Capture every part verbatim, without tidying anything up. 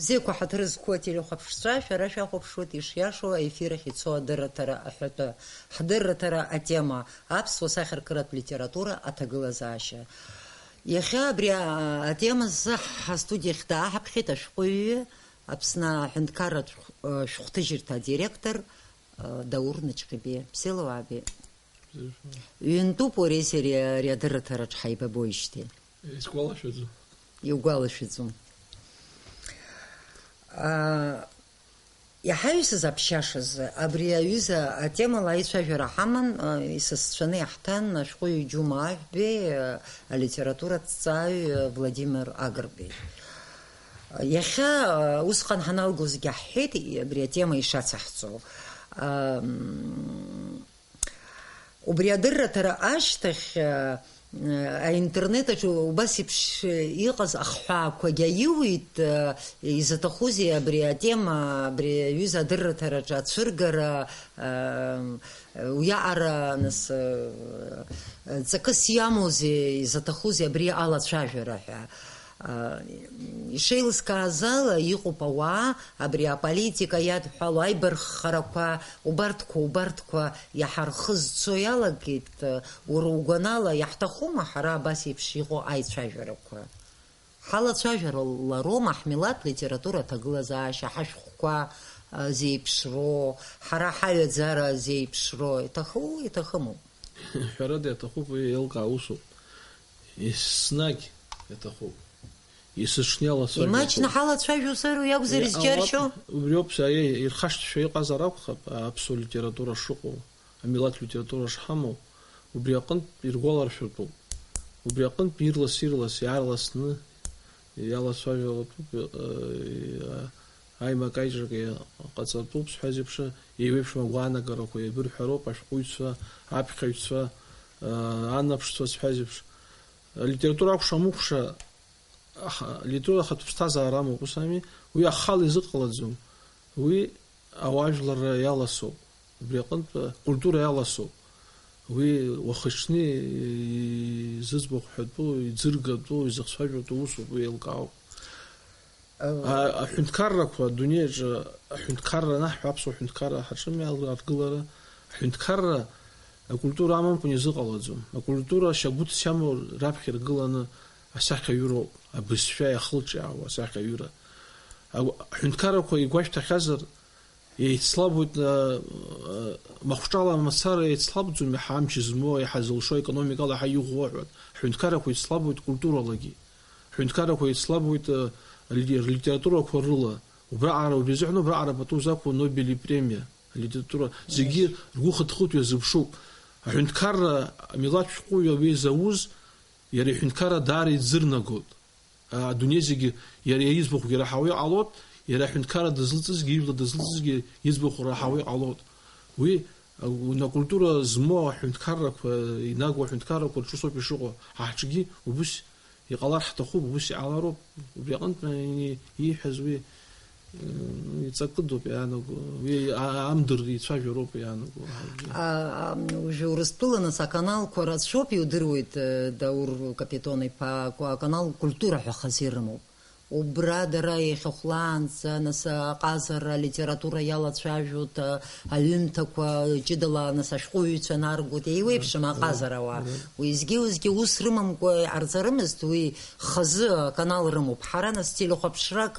Бзиақәа, ҳаҭыр зқәу ателехәаԥшцәа, шәара шәахәаԥшуеит ишиашоу аефир ахь ицо адырраҭара аҳәатәы. Ҳдырраҭара атема: аԥсуа сахьаркыратә литература аҭагылазаашьа. Иахьа абри а-, атема азы ҳастудиахь дааҳаԥхьеит ашәҟәыҩҩы, Аԥсны аҳәынҭқарратә шәҟ-, шәҟәҭыжьырҭа адиректор, а, Даур Наҷҟьебиа. Бзиала уаабеит. Ҩынтәуп уареи сареи ари адырраҭараҿ ҳаибабоижьҭеи. Исгәалашәаӡом. Иугәалашәаӡом. Аа, иҳаҩсыз аԥшьашазы, абри аҩыза атемала аицәажәара ҳаман, аа, исасцәаны иаҳҭан ашәҟәыҩҩы Џьума Аҳәбеи, аа, алитератураҭҵааҩ, аа, Владимир Агрбеи. Иахьа, аа, усҟан ҳаналгозгьы ҳҳәеит, абри атема ишацаҳҵо. Ам, Убри адырраҭара ашьҭахь, э, э, аинтернет аҿы убас еиԥш иҟаз ахҳәаақәагьы аиуит, э, изаҭахузеи абри атема, абри аҩыза адырраҭараҿы ацәыргара, э, уиаҟара, нас, э, ҵакыс иамоузеи, изаҭахузеи абри алацәажәара ҳәа. Ишеилыскааз ала, иҟоуп ауаа абри аполитика иадҳәало, аибарххарақәа, убарҭқәа, убарҭқәа иаҳа рхы зцо иалагеит. Уара угәанала, иаҳҭахума ҳара абас еиԥш иҟоу аицәажәарақәа? Ҳалацәажәалароума ҳмилаҭ литература аҭагылазаашьа, ҳашәҟәқәа, а, зеиԥшроу, ҳара ҳаҩаӡара зеиԥшроу? Иҭаху, иҭахыму? Ҳәарада, иаҭахуп, уи еилкаау усуп. Еснагь иаҭахуп. Есыҽны иалацәажәо. Имаҷны ҳалацәажәозар, уи акәзар изџьаршьо? Убриоуп, са, еи, ирхашҭшәа иҟазар акәхап, аԥсуа литература шыҟоу, амилаҭ литература шҳамоу, убри аҟынтә иргәаларшәатәуп. Убри аҟынтә ирлас-ирлас, иаарласны иалацәажәалатәуп, э, аимак-аиҿак ҟаҵатәуп, сҳәаз еиԥш, еиуеиԥшым агәаанагарақәа еибырҳәароуп ашәҟәыҩҩцәа, аԥхьаҩцәа, э, анаԥшцәа, сҳәаз еиԥш. Алитература акәша-мыкәша, аха, литература ахатә ԥсҭазаара амоуп, ус ами, уи ахала изыҟалаӡом. Уи ауаажәларра иаласоуп. Убри аҟынтә акультура иаласоуп. Уи уахыҽни изыӡбахә ҳәатәу, иӡыргатәу, изыхцәажәатәу усуп, уи еилкаауп. А, аҳәынҭқаррақәа, адунеи аҿы аҳәынҭқарра анаҳҳәа, аԥсуа ҳәынҭқарра ҳаҿымҩа аргылара, аҳәынҭқарра акультура амамкәан изыҟалаӡом. Акультура шьагәыҭс иамоу раԥхьа иргыланы асахьаҩыроуп, абызшәа иахылҿиаауа асахьаҩыра. Агә-, аҳәынҭқаррақәа игәашәҭахьазар, еицлабуеит, а, а, махәҿала мацара еицлабӡом, иаҳа амч змоу, иаҳа зылшо, економикала иаҳа иӷәӷәоу ҳәа. Аҳәынҭқаррақәа еицлабуеит культуралагьы. Аҳәынҭқаррақәа еицлабуеит, а, литер-, литературақәа рыла. Убраҟара, убри азыҳәан убраҟара пату зақәу Нобели премиа алитература. Зегьы ргәы хыҭхыҭ иазыԥшуп. Аҳәынҭқарра амилаҭ шәҟәыҩҩы уи зауз, иара иҳәынҭқарра даара иӡырнагоит. А, адунеи зегьы иара иӡбахәгьы раҳауа иҟалоит, иара аҳәынҭқарра дызлыҵызгьы, ижәла дызлыҵызгьы иӡбахә раҳауа иҟалоит. Уи, а, акультура змоу аҳәынҭқаррақәа, инагоу аҳәынҭқаррақәа рҿы соуп ишыҟоу. Ҳаҳҿгьы убыс иҟалар ҳҭахуп, убыс иҟалароуп. Убри аҟынтә, а, и-, ииҳәаз уи Иҵакыдоуп иаанаго, уи а-, амдыр ицәажәароуп иаанаго. А, а, уажәы Урыстәыла нас аканалқәа рацәоуп, иудыруеит, э, Даур Капитон-иԥа, ку-, аканал Культура ҳәа хазы ирымоуп. Убра дара иахьахәлаанӡа, нас, аҟазара, алитература иалацәажәоит, а, аҩымҭақәа ҷыдала, нас, ашәҟәыҩҩцәа наргоит, еиуеиԥшым аҟазара ауаа. Уеизгьы-уеизгьы ус рымамкәа иҟарҵарымызт, уи хазы аканал рымоуп. Ҳара, нас, телехәаԥшрак,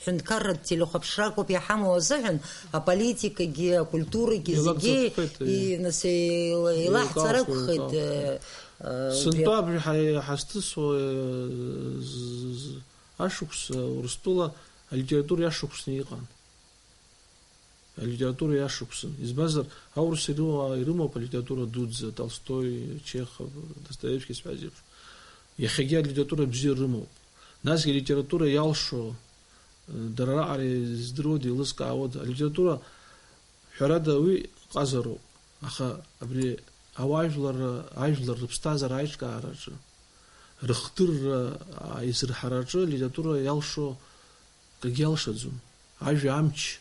ҳәынҭқарратә телехәаԥшрак ауп иҳамоу азыҳәан, аполитикагьы, акультурагьы зегьы, еилагӡатәхеит, и-, нас, еила-, еилаҳҵар еилкаауп, акәхеит, еилкаауп. Э, э, Сынтәа убри абри ҳа-, ҳазҭысуа, э, з-, з-, ашықәс, э, Урыстәыла алитература иашықәсны иҟан. Алитература иашықәсын. Избанзар, аурыс ирыма-, ирымоуп алитература дуӡӡа, Толстой, Чехов, Достоевски сҳәаз еиԥш. Иахьагьы алитература бзиа рымоуп. Насгьы алитература иалшо, дара раҟара издыруада, еилызкаауада? Алитература, ҳәарада, уи ҟазароуп. Аха абри ауаажәларра, ажәлар рыԥсҭазаара аиҿкаараҿы, рыхдырра аизырҳараҿы алитература иалшо акгьы алшаӡом. Ажәа амч,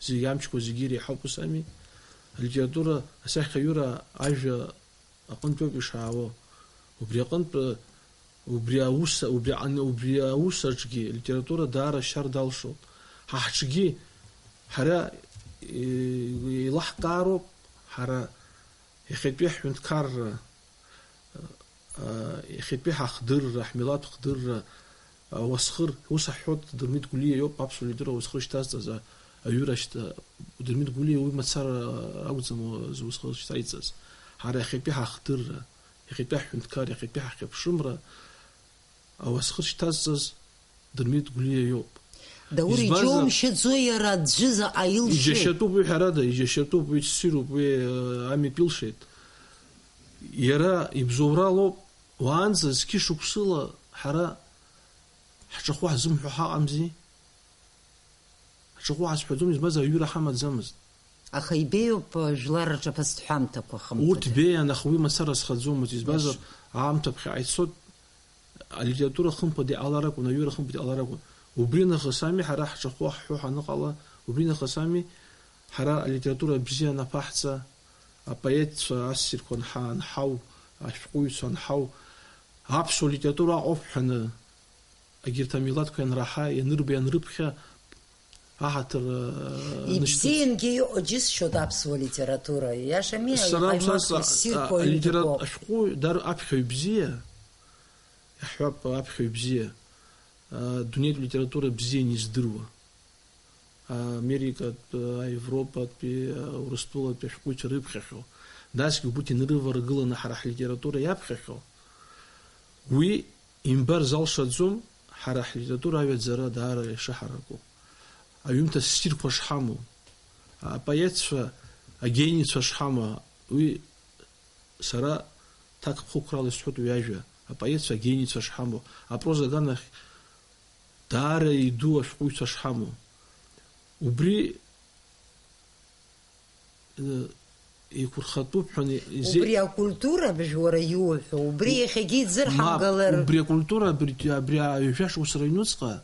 зегь амчқәа зегьы иреиҳауп, ус ами? Алитература асахьаҩыра ажәа аҟынтәоуп ишаауо. Убри аҟынтә, Убри аус, убри ан-, убри аус аҿгьы алитература даара шьар далшоуп. Ҳа ҳҿгьы, ҳара, е-, еилаҳкаароуп, ҳара иахьатәи ҳҳәынҭқарра, а, иахьатәи ҳахдырра, ҳмилаҭ хдырра, а, уасхыр, ус аҳәоит, Дырмит Гәлиа иоуп аԥсуа литература уасхыр шьҭазҵаз, а, аҩыра шьҭа-, Дырмит Гәлиа уи мацара акәӡам уа-, зусхыр шьҭаиҵаз. Ҳара иахьатәи ҳахдырра, иахьатәи ҳҳәынҭқар, иахьатәи ҳахьыԥшымра, ауасхыр шьҭазҵаз Дырмит Гәлиа иоуп. Даур, избанзар, иџьоумшьаӡои иара аӡәы заҟа илшо? Иџьашьатәуп уи, ҳәарада, иџьашьатәуп уи, ссируп уи, э, амитә илшеит. Иара ибзоуралоуп, уаанӡа зқьышықәсыла ҳара ҳҿахәы ҳзымҳәо ҳаҟамзи? Ҳҿахәы ҳазҳәаӡом, избанзар, аҩыра ҳамаӡамызт. Аха ибеиоуп, э, жәлар рҿаԥыцтә ҳәамҭақәа хымԥада. Урҭ беиан, аха уи мацара зхаӡомызт, избанзар, иашоуп, аамҭа ԥхьаҟа ицот, алитература хымԥада иҟалар акәын, аҩыра хымԥада иҟалар акәын. Убри нахыс ами ҳара ҳҿахәы ҳҳәо ҳаныҟала, убри нахыс ами ҳара алитература бзиа анаԥаҳҵа, апоетцәа ассирқәа анҳа-, анҳау, ашәҟәыҩҩцәа анҳау, аԥсуа литература аҟоуп ҳәаны, егьырҭ амилаҭқәа ианраҳа, ианырба, ианрыԥхьа, аҳаҭыр, э, анышьҭыҵ. Ибзиангьы иҟоу џьысшьоит аԥсуа литература. Иашами, сара аимак усас, а, ссирқәа а, алитера-, аҩбақәоуп. Ашәҟәы дар-, аԥхьаҩ бзиа, иаҳҳәап, аԥхьаҩ бзиа, а, дунеитә литература бзианы издыруа. Америкатә, Европатәи, Урыстәылатәи ашәҟәыҩҩцәа рыԥхьахьоу, насгьы убырҭ инарываргыланы ҳара ҳлитература иаԥхьахьоу, уи имбар залшаӡом, ҳара ҳлитература аҩаӡара даара ишыҳараку. Аҩымҭа ссирқәа шҳамоу, апоетцәа, агенийцәа шҳамоу, уи сара ҭакԥхықәрала исҳәоит уи ажәа, апоетцәа, агенийцәа шҳамоу, апроза аганахь даара иду ашәҟәыҩҩцәа шҳамоу. Убри, э, еиқәырхатәуп ҳәа изе-, Убри акультура абжә уара иуҳәо, убри иахьагьы иӡырҳамгалар. Мап, убри акультура абри, абри аҩажәа шықәса рыҩнуҵҟа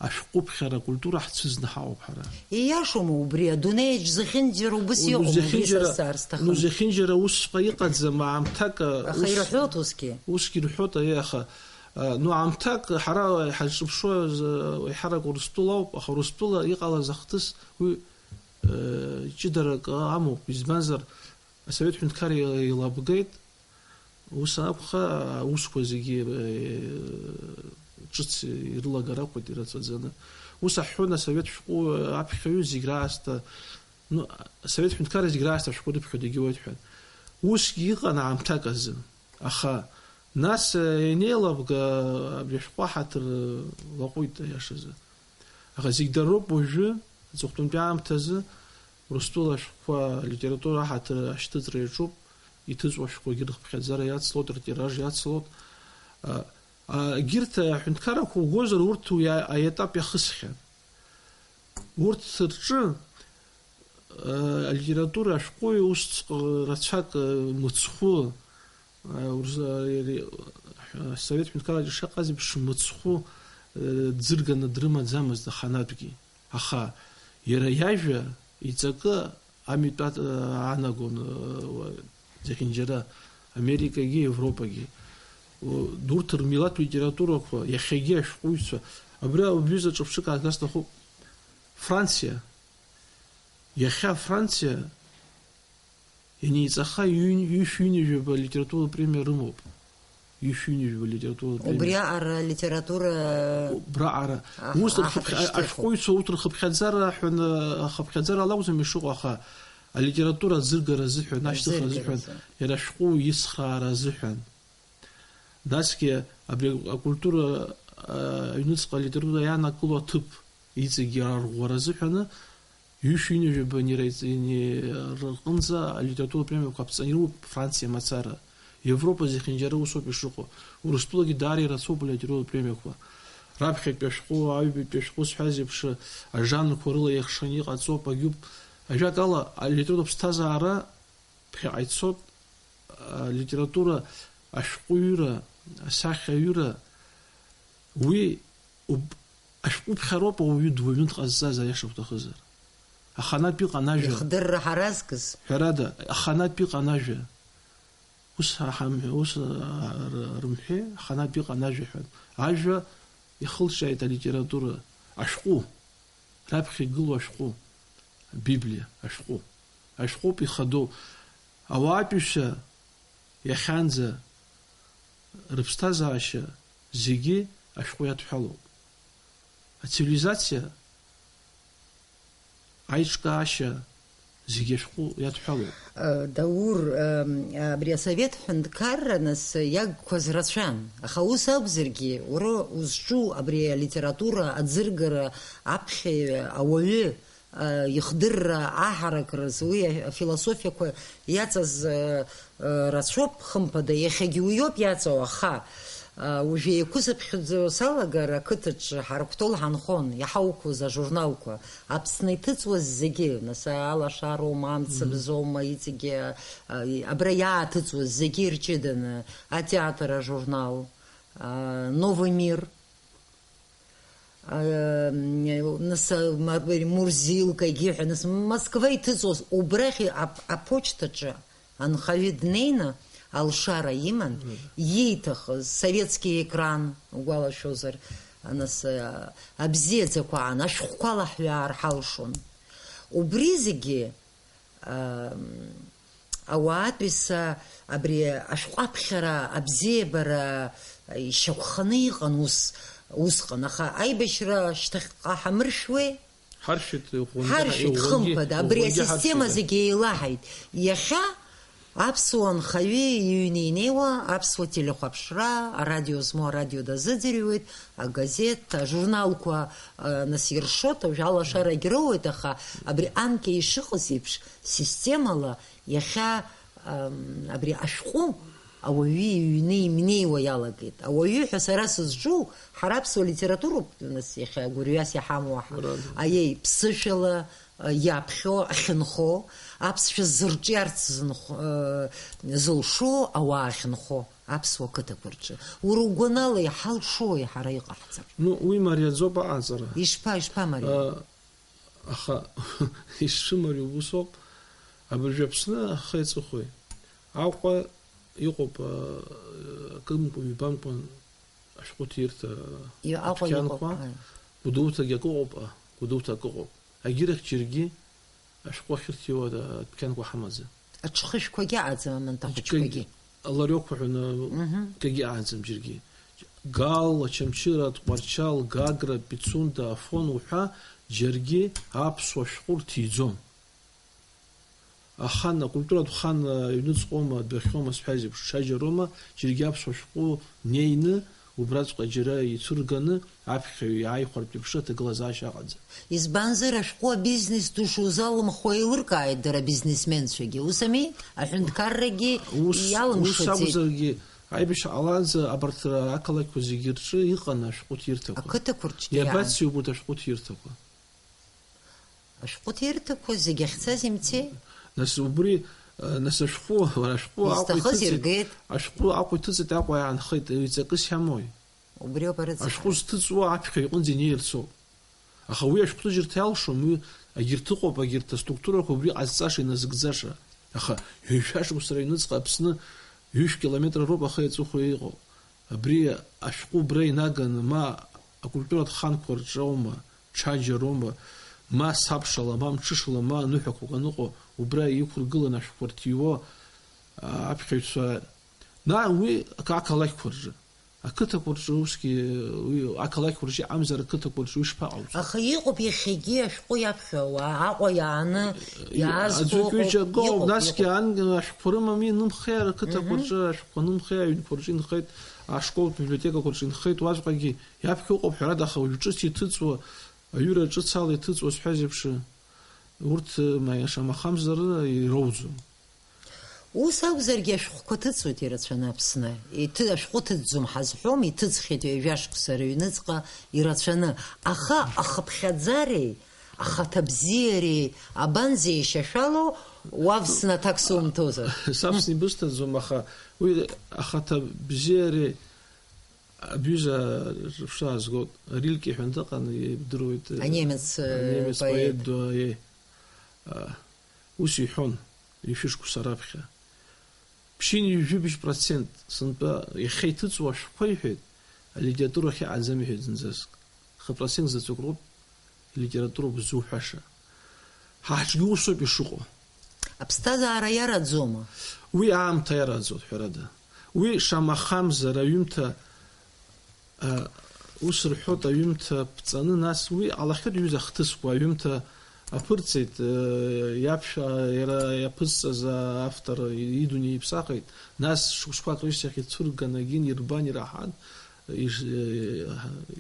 ашәҟәыԥхьара акультура ҳцәыӡны ҳаауп ҳара. Ииашоума убри? Адунеиаҿ зехьынџьара убыс иҟоума? Убри, ну, зехьынџьара, са сарсҭахым. Ну, зехьынџьара ус шҟа иҟаӡам, аамҭак, аха ус, ирҳәоит усгьы. Усгьы ирҳәоит, аиеи, аха, а, ну, аамҭак ҳара ҳазҿыԥшуа, з-, еиҳарак Урыстәыла ауп, аха Урыстәыла иҟалаз ахҭыс уи, э, ҷыдарак амоуп, избанзар, асовет ҳәынҭқарра еилабгеит, ус акәха, аусқәа зегьы, э, ҿыц ирылагар акәхеит ирацәаӡаны. Ус аҳәон асовет шәҟәы аԥхьаҩы зегь раасҭа, ну, асовет ҳәынҭқарра зегь раасҭа ашәҟәы рыԥхьо дагьуеит ҳәа. Усгьы иҟан аамҭак азы. Аха нас, э, ианеилабга, абри ашәҟәы аҳаҭыр, э, лаҟәит, аиашазы. Аха зегь дароуп уажәы, аҵыхәтәантәи аамҭазы, Урыстәыла ашәҟәқәа алитература аҳаҭыр ашьҭыҵра иаҿуп, иҭыҵуа ашәҟәқәагьы рыхыԥхьаӡара иацлоит, ртираж иацлоит. А, а, егьырҭ аҳәынҭқаррақәа угозар, урҭ уи а-, аетап иахысхьан. Урҭ рҿы, э, алитература ашәҟәыҩҩы усҵәҟьа рацәак, э, мыцхәы, э, урз-, э, ри-, асовет ҳәынҭқарраҿы ишыҟаз еиԥш мыцхәы, э, ӡырганы дрымаӡамызт аханатәгьы. Аха иара иажәа иҵакы амитәат-, э, аанагон, э, зехьынџьара Америкагьы Европагьы. Урҭ рмилаҭ литературақәа, иахьагьы ашәҟәыҩҩцәа, абри аҩыза ҿырԥшык аагарц сҭахуп. Франциа. Иахьа Франциа ианеиҵаха ҩ-, ҩышәи ҩынҩажәаба литературатә премиа рымоуп. Ҩышәи ҩынҩажәаба литературатә премиа. Убриаҟара литература Убраҟара. Аҳ-, Ус рхыԥхьа-, аҳаҭыр шьҭыхуп. Ашәҟәыҩҩцәа урҭ рхыԥхьаӡара ҳәа, ахыԥхьаӡара алакәӡам ишыҟоу, аха алитература аӡыргара азыҳәан, ашьҭыхра Аӡыргара азыҳәан, азы. Иара ашәҟәы ицхраара азыҳәан. Насгьы абри акультура, а, аҩныҵҟа алитература иаанакыло аҭыԥ иҵегьы арӷәӷәара азыҳәаны, ҩышәи ҩынҩажәаба нера иҵ-, не-, рҟынӡа алитература премиақәа аԥҵаны ироуп Франциа мацара. Европа зехьынџьара усоуп ишыҟоу. Урыстәылагьы даара ирацәоуп алитература премиақәа. Раԥхьатәи ашәҟәы, аҩбатәи ашәҟәы зҳәаз еиԥш, ажанрқәа рыла еихшаны иҟаҵоуп, агьуп. Ажәакала, алитература ԥсҭазаара ԥхьаҟа ицоит, алитература, ашәҟәыҩҩра, асахьаҩыра, уи уб-, ашәҟәыԥхьароуп ауаҩы дуаҩны дҟазҵаз, аиаша уҭахызар. Аханатә иҟан ажәа. Ихдырра ҳаразкыз. Ҳәарада, аханатә иҟан ажәа. Ус ҳамҳәа, ус, а, р-, рымҳәеи, аханатә иҟан ажәа ҳәа. Ажәа ихылҿиааит алитература, ашәҟәы, раԥхьа игылоу ашәҟәы, Абиблиа, ашәҟәы. Ашәҟәоуп ихадоу. Ауаатәыҩса иахьанӡа рыԥсҭазаашьа зегьы ашәҟәы иадҳәалоуп. Ацивилизациа аиҿкаашьа зегьы ашәҟәы иадҳәалоуп. Э, Даур, э, абри асовет ҳәынҭқарра нас иагқәаз рацәан, аха ус акәзаргьы, уара узҿу абри алитература аӡыргара аԥхьаҩ ауаҩы, э, ихдырра аҳаракраз уи афилософиақәа иаҵаз, э, э, рацәоуп, хымԥада, иахьагьы уиоуп иаҵоу, аха, э, уажә еиқәысыԥхьаӡо салагар, ақыҭаҿы ҳара Кәтол ҳанхон, иҳауқәоз ажурналқәа, Аԥсны иҭыҵуаз зегьы, нас алашароума, амцабзоума, иҵегьы, а, и-, абра иааҭыҵуаз зегьы ирҷыданы, атеатр ажурнал, а, Новый мир, а, м, нас, а, ма-, Мурзилка, егьиҳәа, нас Москва иҭыҵуаз, убрахь ап-, аԥочтаҿы анхаҩы днеины, алшара иман, ииҭахыз, советский экран, угәалашәозар, нас, а, абзиаӡақәа аан, ашәҟәқәа лаҳәаар ҳалшон. Убри зегьы, ам, ауаатәыҩса абри ашәҟәаԥхьара, абзиабара ишьақәханы иҟан ус, усҟан, аха аибашьра шьҭахьҟа ҳамыршәуеи? Ҳаршәит, иӷәӷәангьы Ҳаршәит, иӷәӷәангьы, хымԥада, абри иӷәӷәангьы асистема ҳаршәит. Зегьы еилаҳаит. Иахьа аԥсуа нхаҩы иҩны инеиуа аԥсуа телехәаԥшра, арадио змоу арадио дазыӡырҩуеит, агазеҭ, ажурналқәа, а, нас иршоит, уажә алашарагь роуеит, аха абри анкьа ишыҟаз еиԥш, системала иахьа, ам, абри ашәҟәы ауаҩы иҩны имнеиуа иалагеит. Ауаҩы ҳәа сара сызҿу, ҳара аԥсуа литературоуп, нас, иахьа гәырҩас иҳамоу ҳа-, Уара. Аиеи, ԥсышәала, а, иаԥхьо, ахьынхо, аԥсшәа зырҿиарц зынх-, а, зылшо ауаа ахьынхо аԥсуа қыҭақәа рҿы. Уара угәанала иҳалшои ҳара иҟаҳҵар? Ну, уи мариаӡоуп аҟаҵара. Ишԥа, ишԥа мариоу? А, Аха ишшымариоу усоуп, абыржәы Аԥсны ахи аҵыхәеи. Аҟәа иҟоуп, а, акымкәа, ҩбамкәа ашәҟәыҭирҭа И-, Аҟәа иҟоуп, адәқьанқәа, ааи. Гәдоуҭагьы акы ыҟоуп, а, Гәдоуҭа акы ыҟоуп. Агьырахь џьаргьы ашәҟәы ахьырҭиуа адәқьанқәа ҳамаӡам. Аҽхышәқәагьы аӡам, аманҭа хәыҷқәагьы. Ларыҟәа ҳәа Мгм. Кагьы ааӡам џьаргьы. Гал, Очамчыра, Тҟәарчал, Гагра, Пицунда, Афон уҳәа џьаргьы аԥсуа шәҟәы рҭиӡом. Ахан, акультуратә хан, аҩныҵҟоума, адәахьоума, сҳәа зеиԥш, ҽаџьароума, џьаргьы аԥсуа шәҟәы неины, убраҵәҟьа џьара ицәырганы, аԥхьаҩ иааихәартә еиԥш аҭагылазаашьа аҟаӡам. Избанзар, ашәҟәы абизнес ду шузалымхуа еилыркааит дара абизнесменцәагьы, ус ами? Аҳәынҭқаррагьы Ус, ус иалымшаӡеит. Акәзаргьы, аибашьра ҟалаанӡа абарҭ ақалақьқәа зегьы рҿы иҟан ашәҟәыҭирҭақәа. Ақыҭақәа рҿгьы иаан. Иабацеи убарҭ ашәҟәыҭирҭақәа? Ашәҟәыҭирҭақәа зегь ахьцаз имцеи? Нас убри, э, нас ашәҟәы, уара ашәҟәы Аҟәа изҭахыз иҭыҵит, иргеит. Ашәҟәы Аҟәа иҭыҵит, Аҟәа иаанхеит, иҵакыс иамои? Убриоуп арыцҳара. Ашәҟәы зҭыҵуа аԥхьаҩ иҟынӡа инеирцоуп. Аха уи ашәҟәы ҭыжьырҭа иалшом, уи агьырҭ ыҟоуп, агьырҭ аструктурақәа убри ҟазҵаша, иназыгӡаша. Аха ҩажәа шықәса рыҩныҵҟа Аԥсны ҩышә километр роуп ахи аҵыхәеи иҟоу. Абри ашәҟәы убра инаганы, ма акультуратә ханқәа рҿоума, ҽаџьароума, ма сабшала, ма мҽышала, ма аныҳәақәак аныҟоу, убра иқәыргыланы ашәҟәқәа рҭиуа, а, аԥхьаҩцәа, на, уи ак-, ақалақьқәа рҿы. Ақыҭақәа рҿы усгьы, уи ақалақьқәа рҿы иҟамзар, ақыҭақәа рҿы уи шԥаҟауҵо? Аха иҟоуп иахьагьы ашәҟәы иаԥхьо ауаа, Аҟәа иааны иаазго Аӡәык-ҩыџьа ыҟоуп, акоуп, иҟоуп, насгьы иҟоуп. Ан-, ашәҟәқәа рымами, нымхеи, ақыҭақәа Мгм. Рҿы ашәҟәқәа нымхеи, аҩнқәа рҿы инхеит, ашколтә библиотекақәа рҿы инхеит, уаҵәҟьагьы иаԥхьа ыҟоуп, ҳәарада, аха уажә ҿыц иҭыҵуа, аҩыра ҿыц ала иҭыҵуа, сҳәаз еиԥш, урҭ, ма, шамахамзар, ироуӡом. Ус акәзаргьы, ашәҟәқәа ҭыҵуеит ирацәаны Аԥсны. Иҭы-, ашәҟәы ҭыҵӡом ҳазҳәом, иҭыҵхьеит ҩажәа шықәса рыҩныҵҟа ирацәаны. Аха ахыԥхьаӡареи, ахаҭабзиареи абанӡеишьашәало, уавсны аҭак сумҭозар? Савсны ибысҭаӡом, аха уи ахаҭабзиареи абҩыза рыԥшра аазгоит. Рильке ҳәа дыҟан, ибдыруеит, Анемец, э, анемец поет. Поет ду, э, а, Ус иҳәон, ҩышәышықәса раԥхьа. Ԥшьынҩажәи жәибжь процент сынтәа иахьа иҭыҵуа ашәҟәқәа, иҳәеит, алитература ахьыҟаӡам, иҳәеит, зынӡаск. Хы процент заҵәык роуп алитература ззуҳәаша. Ҳа ҳҿгьы усоуп ишыҟоу. Аԥсҭазаара иараӡома? Уи аамҭа иараӡоит, ҳәарада. Уи, шамахамзар, аҩымҭа, а, ус рҳәоит, аҩымҭа ԥҵаны, нас уи ҟалахьеит, ҩыза хҭысқәа, аҩымҭа аԥырҵеит, э, иаԥшәа, иара иаԥызҵаз автор идунеи иԥсахит, нас шықәсқәак рышьҭахь ицәырган, агьын ирбан, ираҳан, иш-, э,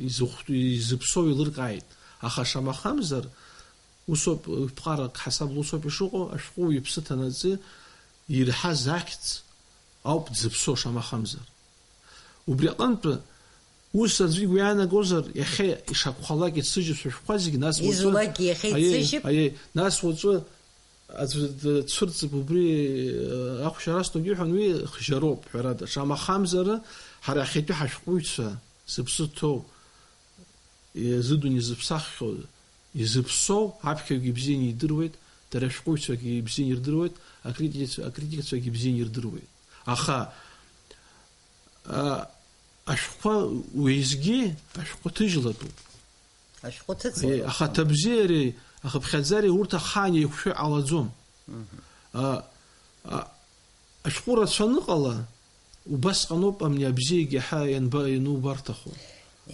изыхәт-, изыԥсоу еилыркааит. Аха шамахамзар, усоуп, ԥҟарак ҳасабла усоуп ишыҟоу, ашәҟәыҩҩы иԥсы ҭанаҵы ирҳаз ахьӡ ауп дзыԥсоу шамахамзар. Убри аҟынтәы, ус аӡәы игәы иаанагозар, иахьа ишакәхалак ицыжьып шәышәҟәқәа зегь, нас уаҵәы, изулакгьы иахьа аиеи, ицыжьып. Аиеи, нас уаҵәы аӡәы дцәырҵып, убри, э, ахәшьара асҭогьы ҳәа, уи хжьароуп, ҳәарада. Шамахамзар, ҳара иахьатәи ҳашәҟәыҩҩцәа зыԥсы ҭоу, изыдун изыԥсаххьоу, изыԥсоу, аԥхьаҩгьы ибзианы идыруеит, дара ашәҟәыҩҩцәагьы ибзианы ирдыруеит, акритикацәа-, акритикацәагьы ибзианы ирдыруеит. Аха, а, ашәҟәқәа уеизгьы ашәҟәы ҭыжьлатәуп. Ашәҟәы ҭыҵлатәуп. Е, ахаҭабзиареи ахыԥхьаӡареи урҭ ахаан еиқәшәо иҟалаӡом. Мгм. А, а, ашәҟәы рацәа аныҟала, убасҟаноуп амни абзиагьы ҳа ианба-, ианубарҭахо.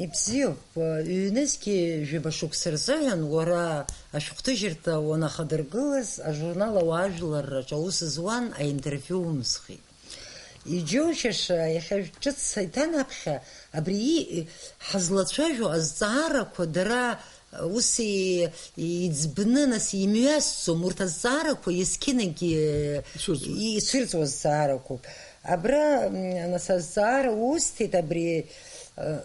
Ибзиоуп, ҩнызқьи жәаба шықәса рзыҳәан уара ашәҟәҭыжьырҭа уанахадыргылаз, ажурнал Ауаажәларраҿы аус зуан, аинтервиу умсхит. Иџьоушьаша, иахьа ҿыц иҭанаԥхьа, абри и-, ҳазлацәажәо азҵаарақәа дара ус и-, иӡбны, нас, имҩасӡом, урҭ азҵаарақәа есқьынагьы ицәырҵуа. Ицәырҵуа азҵаарақәоуп. Абра, м, нас, азҵаара усҭеит абри, э,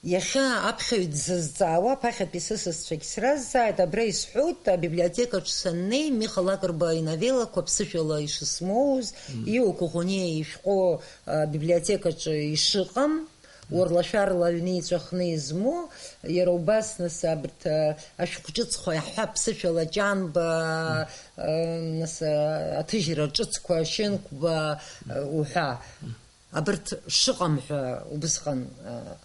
иахьа аԥхьаҩ дзызҵаауа, аԥахьатәи сысасцәагь сразҵааит, абра исҳәоит, абиблиотекаҿ саннеи, Миха Лакрба иновеллақәа ԥсышәала ишысмоуз, Мм. Иуа Коӷониа ишәҟәы, а, абиблиотекаҿы ишыҟам, уарлашәарла аҩны иҵәахны измоу, иара убас, нас, абарҭ, а, ашәҟәҿыцқәа иаҳҳәап, ԥсышәала Ҷанба, Мм. а, нас, а, аҭыжьра ҿыцқәа, Шьынқәба, а, уҳәа. Абарҭ шыҟам ҳәа убысҟан, а,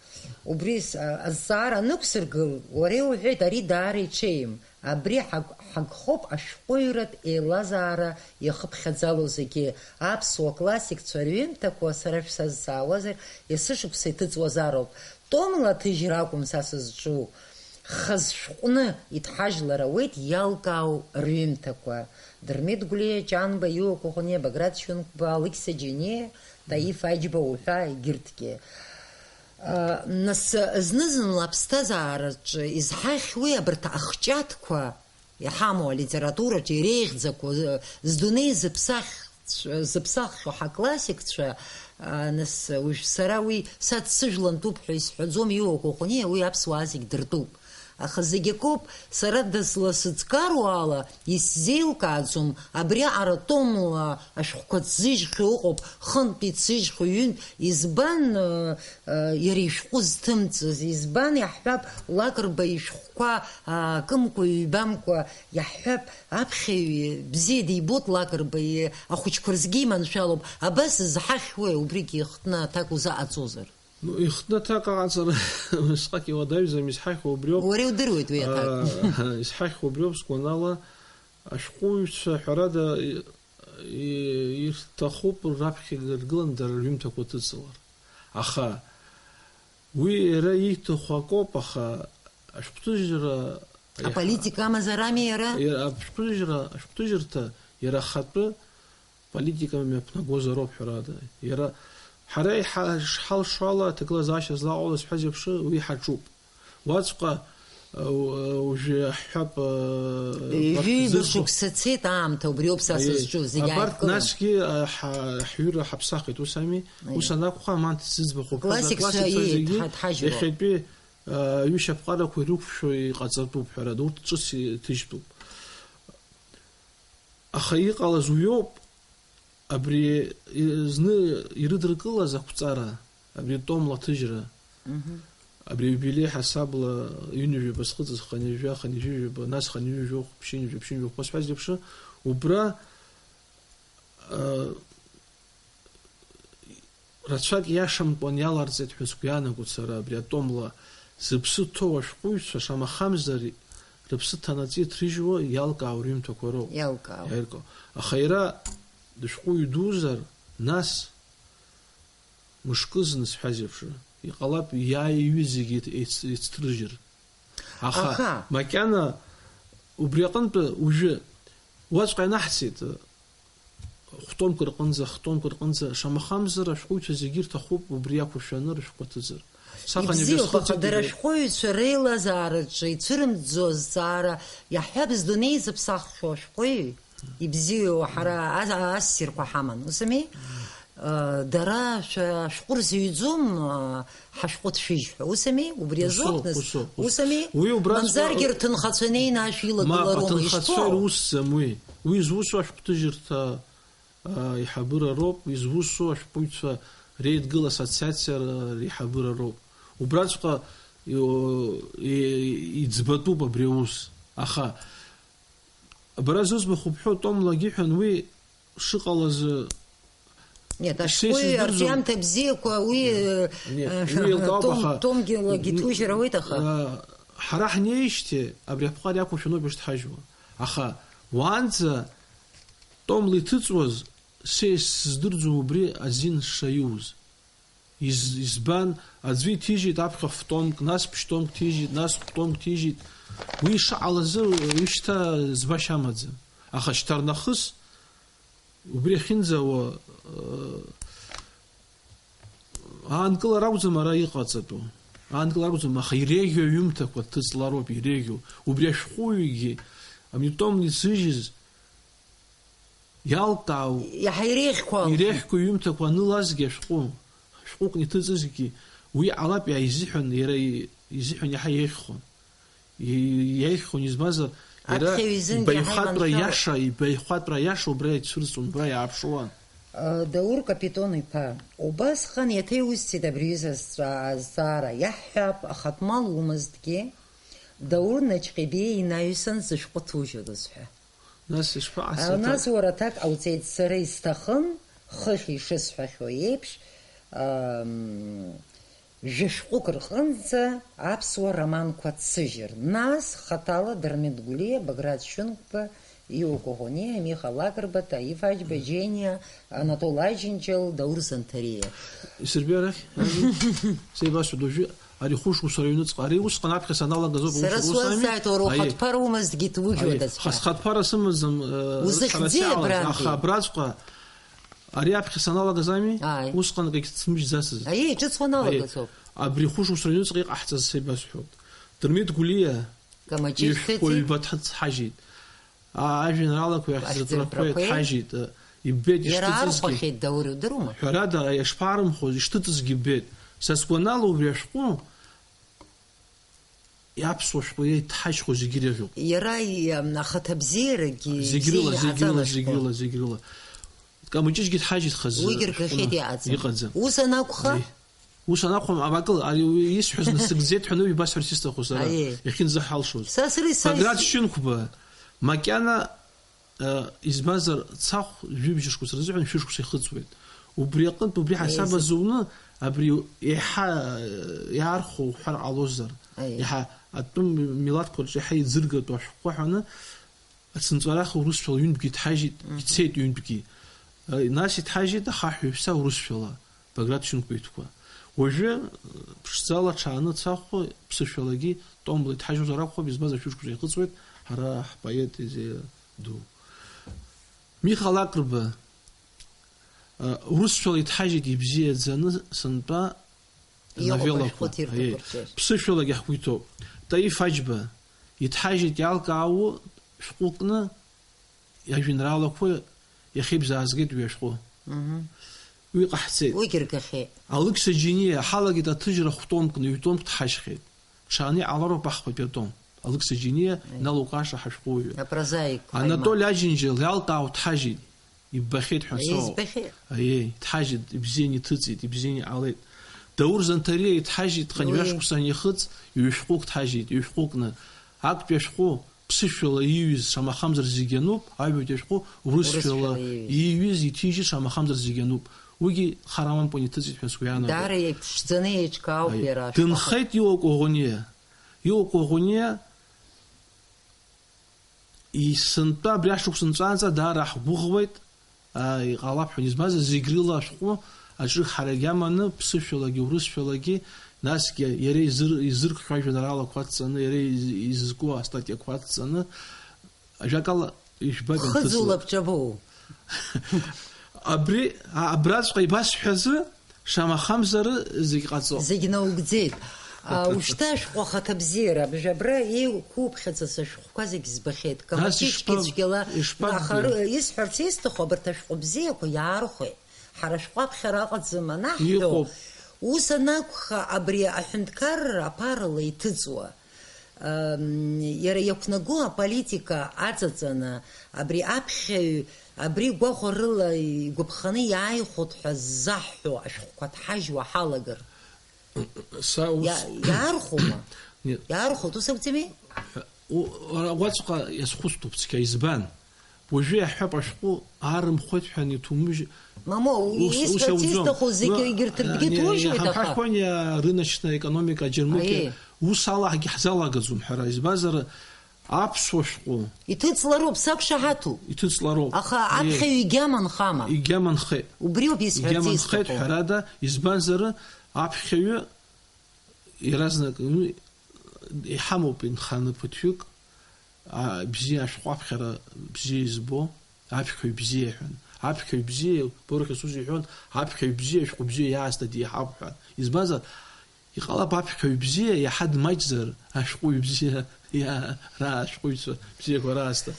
убри с-, а, азҵаара анықәсыргыл, уара иуҳәеит, ари даара иҽеим. Абри ҳаг-, ҳагхоуп ашәҟәыҩратә еилазаара иахыԥхьаӡало зегьы. Аԥсуа классикцәа рҩымҭақәа сара шәсазҵаауазар, есышықәса иҭыҵуазароуп. Томла аҭыжьра акәым са сызҿу. Хаз шәҟәны иҭҳажьлар ауеит иалкаау рҩымҭақәа. Дырмит Гәлиа, Ҷанба, Иуа Коӷониа, Баграт Шьынқәба, Алықьса Џьениа, Таиф Аџьба уҳәа егьырҭгьы. А, нас, зны-зынла аԥсҭазаараҿы изҳахьуеи абарҭ ахҷаҭқәа иҳамоу алитератураҿы иреиӷьӡақәоу, здунеи зыԥсахцәа, зыԥсаххьоу ҳаклассикцәа, а, нас, уажә сара уи сацсыжәлантәуп ҳәа исҳәаӡом, Иуа Коӷониа уи аԥсуаа зегь дыртәуп. Аха зегь акоуп, сара дызласыӡгароу ала, исзеилкааӡом, абриаҟара томла ашәҟәқәа ҭзыжьхьоу ыҟоуп, хынтә иҭзыжьхьоу, ҩынтә, избан, э, э, иара ишәҟәы зҭымҵыз, избан, иаҳҳәап, Лакрба ишәҟәқәа аакымкәа, ҩбамкәа, иаҳҳәап, аԥхьаҩ бзиа дибоит Лакрба, и-, ахәыҷқәа рзгьы иманшәалоуп, абас зҳахьуеи, убригьы ихтны аҭак узаҟаҵозар? Ну, ихтны аҭак аҟаҵара усҟак иуадаҩӡам, изҳахьоу убриоуп. Уара иудыруеит уи аҭак. Аа, изҳахьоу убриоуп, сгәанала, ашәҟәыҩҩцәа, ҳәарада, и-, и-, ирҭахуп раԥхьа иргыланы дара рҩымҭақәа ҭыҵлар. Аха уи иара ииҭаху акоуп, аха ашәҟәҭыжьра аполитика амазар ами иара? Иара ашәҟәҭыжьра, ашәҟәҭыжьырҭа иара ахатәы политика мҩаԥнагозароуп, ҳәарада. Иара, ҳара иҳа-, ишҳалшо ала, аҭагылазаашьа злаҟало, зҳәаз еиԥш, уи ҳаҿуп. Уаҵәҟьа, э, у-, э, уажәы ҳҳәап, э, ҩажәи абарҭ зызку- шықәса цеит аамҭа, убриоуп са Аиеи. Сызҿу, зегь Абарҭ ааидкылан. Насгьы, э, ҳа-, ҳҩыра ҳаԥсахит, ус ами? Аиеи. Ус анакәха, аманҭа зыӡбахә уҳәаз, классикцәа, аклассикцәа аиеи, зегьы дҳа-, дҳажьроуп. Иахьатәи, э, ҩышьа ԥҟарақәа ирықәшәо иҟаҵатәуп, ҳәарада, урҭ ҿыц иҭыжьтәуп. Аха иҟалаз уиоуп, абри зны ирыдыркылаз ақәҵара, абри атомла аҭыжьра, Мгм. Абри аиубилеи ҳасабла ҩынҩажәаба зхыҵыз хынҩажәа, хынҩажәижәаба, нас хынҩажәижәохә, ԥшьынҩажәа, ԥшьынҩажәохә, ԥшьынҩажәа, ԥшьынҩажәа, ԥшьынҩажәа, ԥшьынҩажәа, ԥшьынҩажәа, Рацәак иашамкәан иаларҵеит ҳәа сгәы иаанагоит сара абри атомла. Зыԥсы ҭоу ашәҟәыҩҩцәа, шамахамзар, рыԥсы ҭанаҵы иҭрыжьуа иалкаау рҩымҭақәа роуп. Иалкаау. Иалкаау. Аха иара дышәҟәыҩҩы дузар, нас, мышкызны сҳәаз еиԥш, иҟалап иааиҩы зегьы еицҭ-, еицҭрыжьыр. Аха, аха, макьана убри аҟынтәи уажәы уаҵәҟьа ианаҳҵеит, хә-томк рҟынӡа, х-томк рҟынӡа, шамахамзар, ашәҟәыҩҩцәа зегьы ирҭахуп убри иақәыршәаны рышәҟәқәа ҭыҵыр. Саҟан ибжьы Ибзиоуп, аха схыҵит дара убри. Ашәҟәыҩҩцәа реилазаараҿы ицәырымҵӡо азҵаара иаҳҳәап, здунеи зыԥсаххьоу ашәҟәыҩҩы ибзиоу ҳара а-, ассирқәа ҳаман, ус ами? Э, дара шәа-, шәҟәы рзыҩӡом, э, ҳашәҟәы ҭшәыжь ҳәа, ус ами? Убри Усоуп, азоуп, нас, усоуп, ус усоуп. Ами? Уи убраҵәҟьа Мамзаргьы рҭынхацәа неины ашә Мап, илагылароума, аҭынхацәа ишԥоу? Ирусӡам уи. Уи зусу ашәҟәҭыжьырҭа, а, иҳабыра роуп, уи зусу ашәҟәыҩҩцәа реидгыла ассоциациа р-, реиҳабыра роуп. Убраҵәҟьа ио-, и-, иӡбатәуп абри аус. Аха бара зыӡбахә бҳәо томлагьы ҳәан уи шыҟалаз, Нет, са ашәҟәыҩҩы исыздырӡом. Арҿиамҭа бзиақәа уи, Нет, э, уи еилкаауп, том-, аха, томгьы лагьы н-, ҭужьыр ауеит, аха. А, ҳара ҳнеижьҭеи абри аԥҟара иақәыршәаноуп ишҭҳажьуа. Аха уаанӡа томла иҭыҵуаз са исыздырӡом убри азин шаиуз. Из-, избан, аӡәы иҭижьит аԥхьа фтомк, нас ԥшьтомк ҭижьит, нас хәтомк ҭижьит. Уи ишаҟалазы, уи шьҭа збашьа амаӡам. Аха шьҭарнахыс, убри ахьынӡауа, э, аанкылара акәӡам ара иҟаҵатәу. Аанкылара акәӡам, аха иреиӷьу аҩымҭақәа ҭыҵлароуп, иреиӷьу. Убри ашәҟәыҩҩгьы, амнитом иҭзыжьыз, Иалкаау, Иаҳа иреиӷьқәоу алхын. Иреиӷьқәоу иҩымҭақәа анылазгьы ашәҟәы, шәҟәык иҭыҵызгьы, уи ҟалап иааизыҳәан, иара и-, изыҳәан иаҳа иеиӷьхон. И-, иеиӷьхон, избанзар, иара Аԥхьаҩ изынгьы иаҳа ибаҩхатәра иманшәалоуп. Иаша, ибаҩхатәра иаша убра ицәырҵуан, убра иааԥшуан. Даур Капитон-иԥа, убасҟан иаҭеиусӡеит абри аҩыза азҵаа-, азҵаара, иаҳҳәап, ахатә мал умазҭгьы, Даур Наҷҟьебиа инаҩсан зышәҟәы ҭужьырыз ҳәа. Нас ишԥаҟасҵа? Нас уара аҭак ҟауҵеит, сара исҭахын, хыхь ишысҳәахьоу еиԥш, ам, жәа-шәҟәык рҟынӡа аԥсуа романқәа ҭсыжьыр. Нас хаҭала Дырмит Гәлиа, Баграт Шьынқәба, Иуа Коӷониа, Миха Лакрба, Таиф Аџьба, Џьениа, Анатол Аџьынџьал, Даур Занҭариа. Исырбеи арахь, сеибасҳәоит уажәы. Ари хәышықәса рыҩныҵҟа, ари усҟан аԥхьа саналагаз ауп. Сара аус, ус ами? Суазҵааит, уара Аиеи. Ухатәԥара умазҭгьы ҭужьуадаз Аиеи. Ҳәа. Хас-, хатәԥара сымаӡам, э, Узыхьӡеи рыцҳара сиалаз, абрантәи? Аха абраҵәҟьа, ари аԥхьа саналагаз ами? Ааи. Усҟан акгьы сымжьӡацызт. Аиеи, ҿыц уаналагаз Аиеи. Ауп. Абри хәышықәса рыҩныҵҟа иҟаҳҵаз сеибасҳәоит. Дырмит Гәлиа Камаҷыжь ишәҟәыҩҩы ҭыҵит. Баҭац ҳажьит. А, ажәеинраалақәеи ахьӡыртәрақәеи Ахьӡыртәрақәеи. Ҳажьит, э, иббеит Иара ишҭыҵызгьы. Архәахьеит, Даур, удыруама? Ҳәарада, ишԥаарымхоз, ишҭыҵызгьы иббеит. Са сгәанала убри ашәҟәы аԥсуа шәҟәы иҭҳажьхо зегьы иреиӷьуп. Иара и-, ам, ахаҭабзиарагьы Зегь рыла, ибзианы зегь рыла, иҟаҵан зегь ашәҟәы. Рыла, зегь рыла. Камаҷыжьгьы дҳажьит хазы Уигьы ргахьеит шәҟәны. Иҟаӡам. Иҟаӡам. Ус анакәха? Ди. Ус анакәха, абакыл, ари уи исҳәаз насыгӡеит ҳәа ноуп ибасҳәарц исҭаху сара, Аиеи. Иахьынӡаҳалшоз. Са сара исаҩс- Баграт Шьынқәба, макьана, э, избанзар, цахә жәибжь шықәса рзыҳәан шәышықәса ихыҵуеит. Убри аҟынтә, убри ҳасаб Еизы. Азуны, абри еиҳа, э, иаархәо уҳәар ҟалозар, Аиеи. Еиҳа атәым милаҭқәа рҿы еиҳа иӡыргатәу ашәҟәқәа ҳәаны, Ацынҵәарах урысшәала ҩынтәгьы иҭҳажьит, Мгм. Ицеит ҩынтәгьы. Э, нас иҭҳажьит ахаҳә ҩаԥса урысшәала, Баграт Шьынқәба итәқәа. Уажәы, э, ԥшӡала аҽааны цахәы ԥсышәалагьы томла иҭҳажьуазар акәхап, избанзар шәышықәса ихыҵуеит ҳара ҳпоет изы ду. Миха Лакрба, э, урысшәала иҭҳажьит ибзиаӡаны сынтәа Иҟоуп новеллақәа, ашәҟәы ҭирқәа аиеи, рҿы. Ԥсышәалагьы ҳгәы иҭоуп. Таиф Аџьба, иҭҳажьит иалкаау шәҟәыкны, иажәеинраалақәа иахьеибзаазгеит уи ашәҟәы. Мгм. Уи ҟаҳҵеит. Уигьы ргахьеит. Алықьса Џьениа, ҳалагеит аҭыжьра хә-томкны, ҩ-томк дҳажьхьеит. Ҽааны иҟалароуп ахԥатәи атом. Алықьса Џьениа, Аиеи. Иналукаша ҳашәҟәыҩҩы. Апрозаик Анатоли Ҳаиман. Аџьынџьал иалкаау дҳажьит. Иббахьеит ҳәа Аиеи, соуп. Избахьеит. Аиеи, дҳажьит, ибзианы иҭыҵит, ибзианы иҟалеит. Даур Занҭариа иҭҳажьит, хынҩажәа Уи. Шықәса анихыҵ, ҩышәҟәык дҳажьит, ҩышәҟәыкны. Актәи ашәҟәы ԥсышәала ииҩыз шамахамзар зегь ануп, аҩбатәи ашәҟәы урысшәала Урысшәала ииҩыз. Ииҩыз, иҭижьыз шамахамзар зегь ануп. Уигьы хар амамкәан иҭыҵит ҳәа сгәы иаанагоит. Даара иԥшӡаны еиҿкаауп Аиеи. Иара ашәҟәы. Дынхеит Иуа Коӷониа. Иуа Коӷониа Есынтәа абри ашықәс нҵәаанӡа даара ҳгәыӷуеит, аа, иҟалап ҳәа избаз, зегь рыла ашәҟәы аҿы ҳара агьама аны, ԥсышәалагьы, урысшәалагьы, насгьы иара изыр-, изыркхьоу ажәеинраалақәа адҵаны, иара из-, изызку астатиақәа адҵаны, ажәакала, ижәбап Ԥхыӡу ианҭыҵлак. Лабҿабоу? Абри, а-, абраҵәҟьа ибасҳәазы, шамахамзары зегь ҟаҵо. Зегь наугӡеит. А, ушьҭа ашәҟәы ахаҭабзиара, абжьабра еиқәуԥхьаӡац ашәҟәқәа зегь збахьеит. Нас Камакички ишԥаб-, цәгьала, ишԥаббеи? Аха ры-, исҳәарц исҭаху, абарҭ ашәҟәы бзиақәа иаархәеит. Ҳара ашәҟәы аԥхьара аҟаӡам анаҳҳәо, Иҟоуп. Ус анакәха, абри аҳәынҭқарра аԥарала иҭыҵуа, ам, иара иақәнаго аполитика аҵаҵаны, абри аԥхьаҩ, абри гәахәарыла игәаԥханы иааихәоит ҳәа ззаҳҳәо ашәҟәқәа ҭҳажьуа ҳалагар. Са ус Иа-, иаархәома? Нет. Иаархәоит, ус акәӡами? У-, уара уаҵәҟьа иазхәыцтәуп цқьа, избан? Уажәы иаҳҳәап, ашәҟәы аарымхәеит ҳәа аниҭумыжь, Мамоу, ус, ус исҳәарц иауӡом. Исҭаху зегьы Ну, егьырҭ ргьы не, ҭужьуеит, аха иҳамҳәахуан иа-, рыночная экономика Џьармыкиа, Аиеи. Ус алаҳгьы ҳзалагаӡом ҳәара, избанзар, аԥсуа шәҟәы Иҭыҵлароуп, сақәшаҳаҭуп. Иҭыҵлароуп. Аха Аиеи. Аԥхьаҩ егьаманхама? Егьаманхеит. Убриоуп исҳәарц Егьаманхеит, исҭаху. Ҳәарада, избанзар, аԥхьаҩы Иаразнак, ну, иҳамоуп инханы ԥыҭҩык, а, бзиа ашәҟәы аԥхьара бзиа избо, аԥхьаҩ бзиа ҳәан. Аԥхьаҩ бзиа, Борхес ус иҳәон, аԥхьаҩ бзиа ашәҟәы бзиа иаасҭа деиҳауп ҳәа. Избанзар, иҟалап аԥхьаҩ бзиа иаҳа дмаҷзар, ашәҟәыҩ бзиа иа-, ра-, ашәҟәыҩҩцәа бзиақәа раасҭа.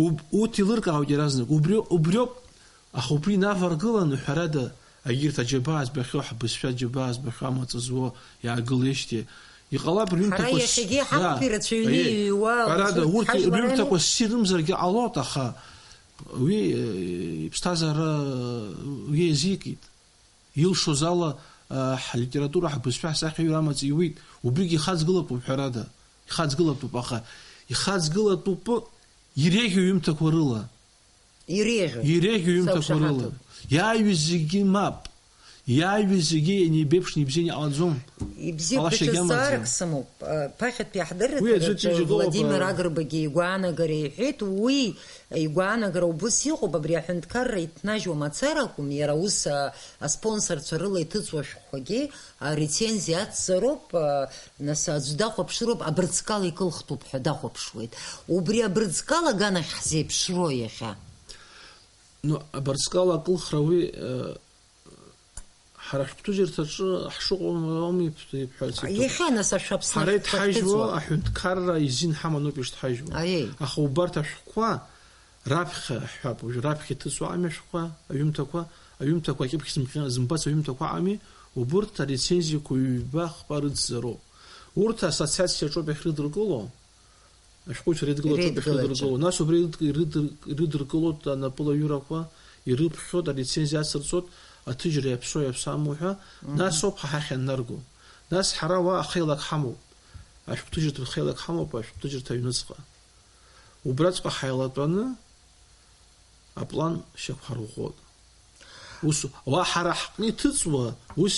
Уб-, урҭ еилыркаауеит иаразнак. Убри, убриоуп Аха убри инаваргыланы, ҳәарада, егьырҭ аџьабаа збахьоу, ҳбызшәа аџьабаа збахьоу амаҵ зуо иаагылеижьҭеи, иҟалап рҩымҭақәа Ҳара с-, иахьагьы иа, ҳақәԥи рацәаҩны аиеи, иҩуа ҳәарада, урҭ урҭ ҳажәлар рҩымҭақәа ами. Ссирымзаргьы ҟалоит, аха уи, э, иԥсҭазаара, э, уи еизикит. Илшоз ала, э, ҳлитература, ҳбызшәа, ҳсахьаҩыра амаҵ иуит. Убригьы ихаҵгылатәуп, ҳәарада. Ихаҵгылатәуп, аха ихаҵгылатәуп иреиӷьу ҩымҭақәа рыла. Иреиӷьу. Иреиӷьу ҩымҭақәа рыла. Сақәшаҳаҭуп. Иааҩыз зегьы мап. Иааҩыз зегьы ианеибеиԥшны ибзианы иҟалаӡом. Ибзиоуп, Ҟалашьагьы даҽа зҵаарак амаӡам. Сымоуп. Э, ԥахьатәи Уи аӡәы аҳдырраҭараҿы ҭыжьгоуп, Владимир э. Агрбагьы игәаанагара иҳәеит, уи игәаанагара убыс иҟоуп, абри аҳәынҭқарра иҭнажьуа мацара акәым, иара ус, а, аспонсорцәа рыла иҭыҵуа шәҟәқәагьы, а, рецензиа ацзароуп, а, Нас аӡә дахәаԥшыроуп, абырҵкала икылхтәуп ҳәа дахәаԥшуеит. Убри абырҵкала аганахь ҳзеиԥшроу иахьа? Ну, абырҵкала акылхра уи, э, ҳара ҳгәҭыжьырҭаҿы ҳшыҟоу ауми иб-, ибҳәарц иҭаху. Иахьа, нас, ашәаԥсны Ҳара ишәҟәқәа иҭҳажьуа шәҭыҵуа? Аҳәынҭқарра изин ҳаманоуп ишҭҳажьуа. Аиеи. Аха убарҭ ашәҟәқәа Раԥхьа, ҳҳәап, уажә раԥхьа иҭыҵуа ами ашәҟәқәа, аҩымҭақәа, аҩымҭақәа акьыԥхь зымҟьа-, зымбац аҩымҭақәа ами, убырҭ арецензиақәа ҩба-хԥа рыцзароуп. Урҭ ассоциациа аҿоуп иахьрыдыркыло, ашәҟәыҩҩцәа реидгыла аҿоуп Реидгыла иахьрыдыркыло. Нас убри ирыдк-, ирыдыр-, ирыдыркылоит анапылаҩырақәа, ирыԥхьоит, арецензиа ацырҵоит, аҭыжьра иаԥсоу иаԥсаму ҳәа, Мгм. Нас ауп ҳа ҳахь ианнарго. Нас ҳара уа ахеилак ҳамоуп. Ашәҟәҭыжьырҭа рхеилак ҳамоуп, ашәҟәҭыжьырҭа аҩныҵҟа. Убраҵәҟьа ҳаилатәаны аплан шьақәҳарӷәӷәоит. Ус, уа ҳара ҳҟны иҭыҵуа, ус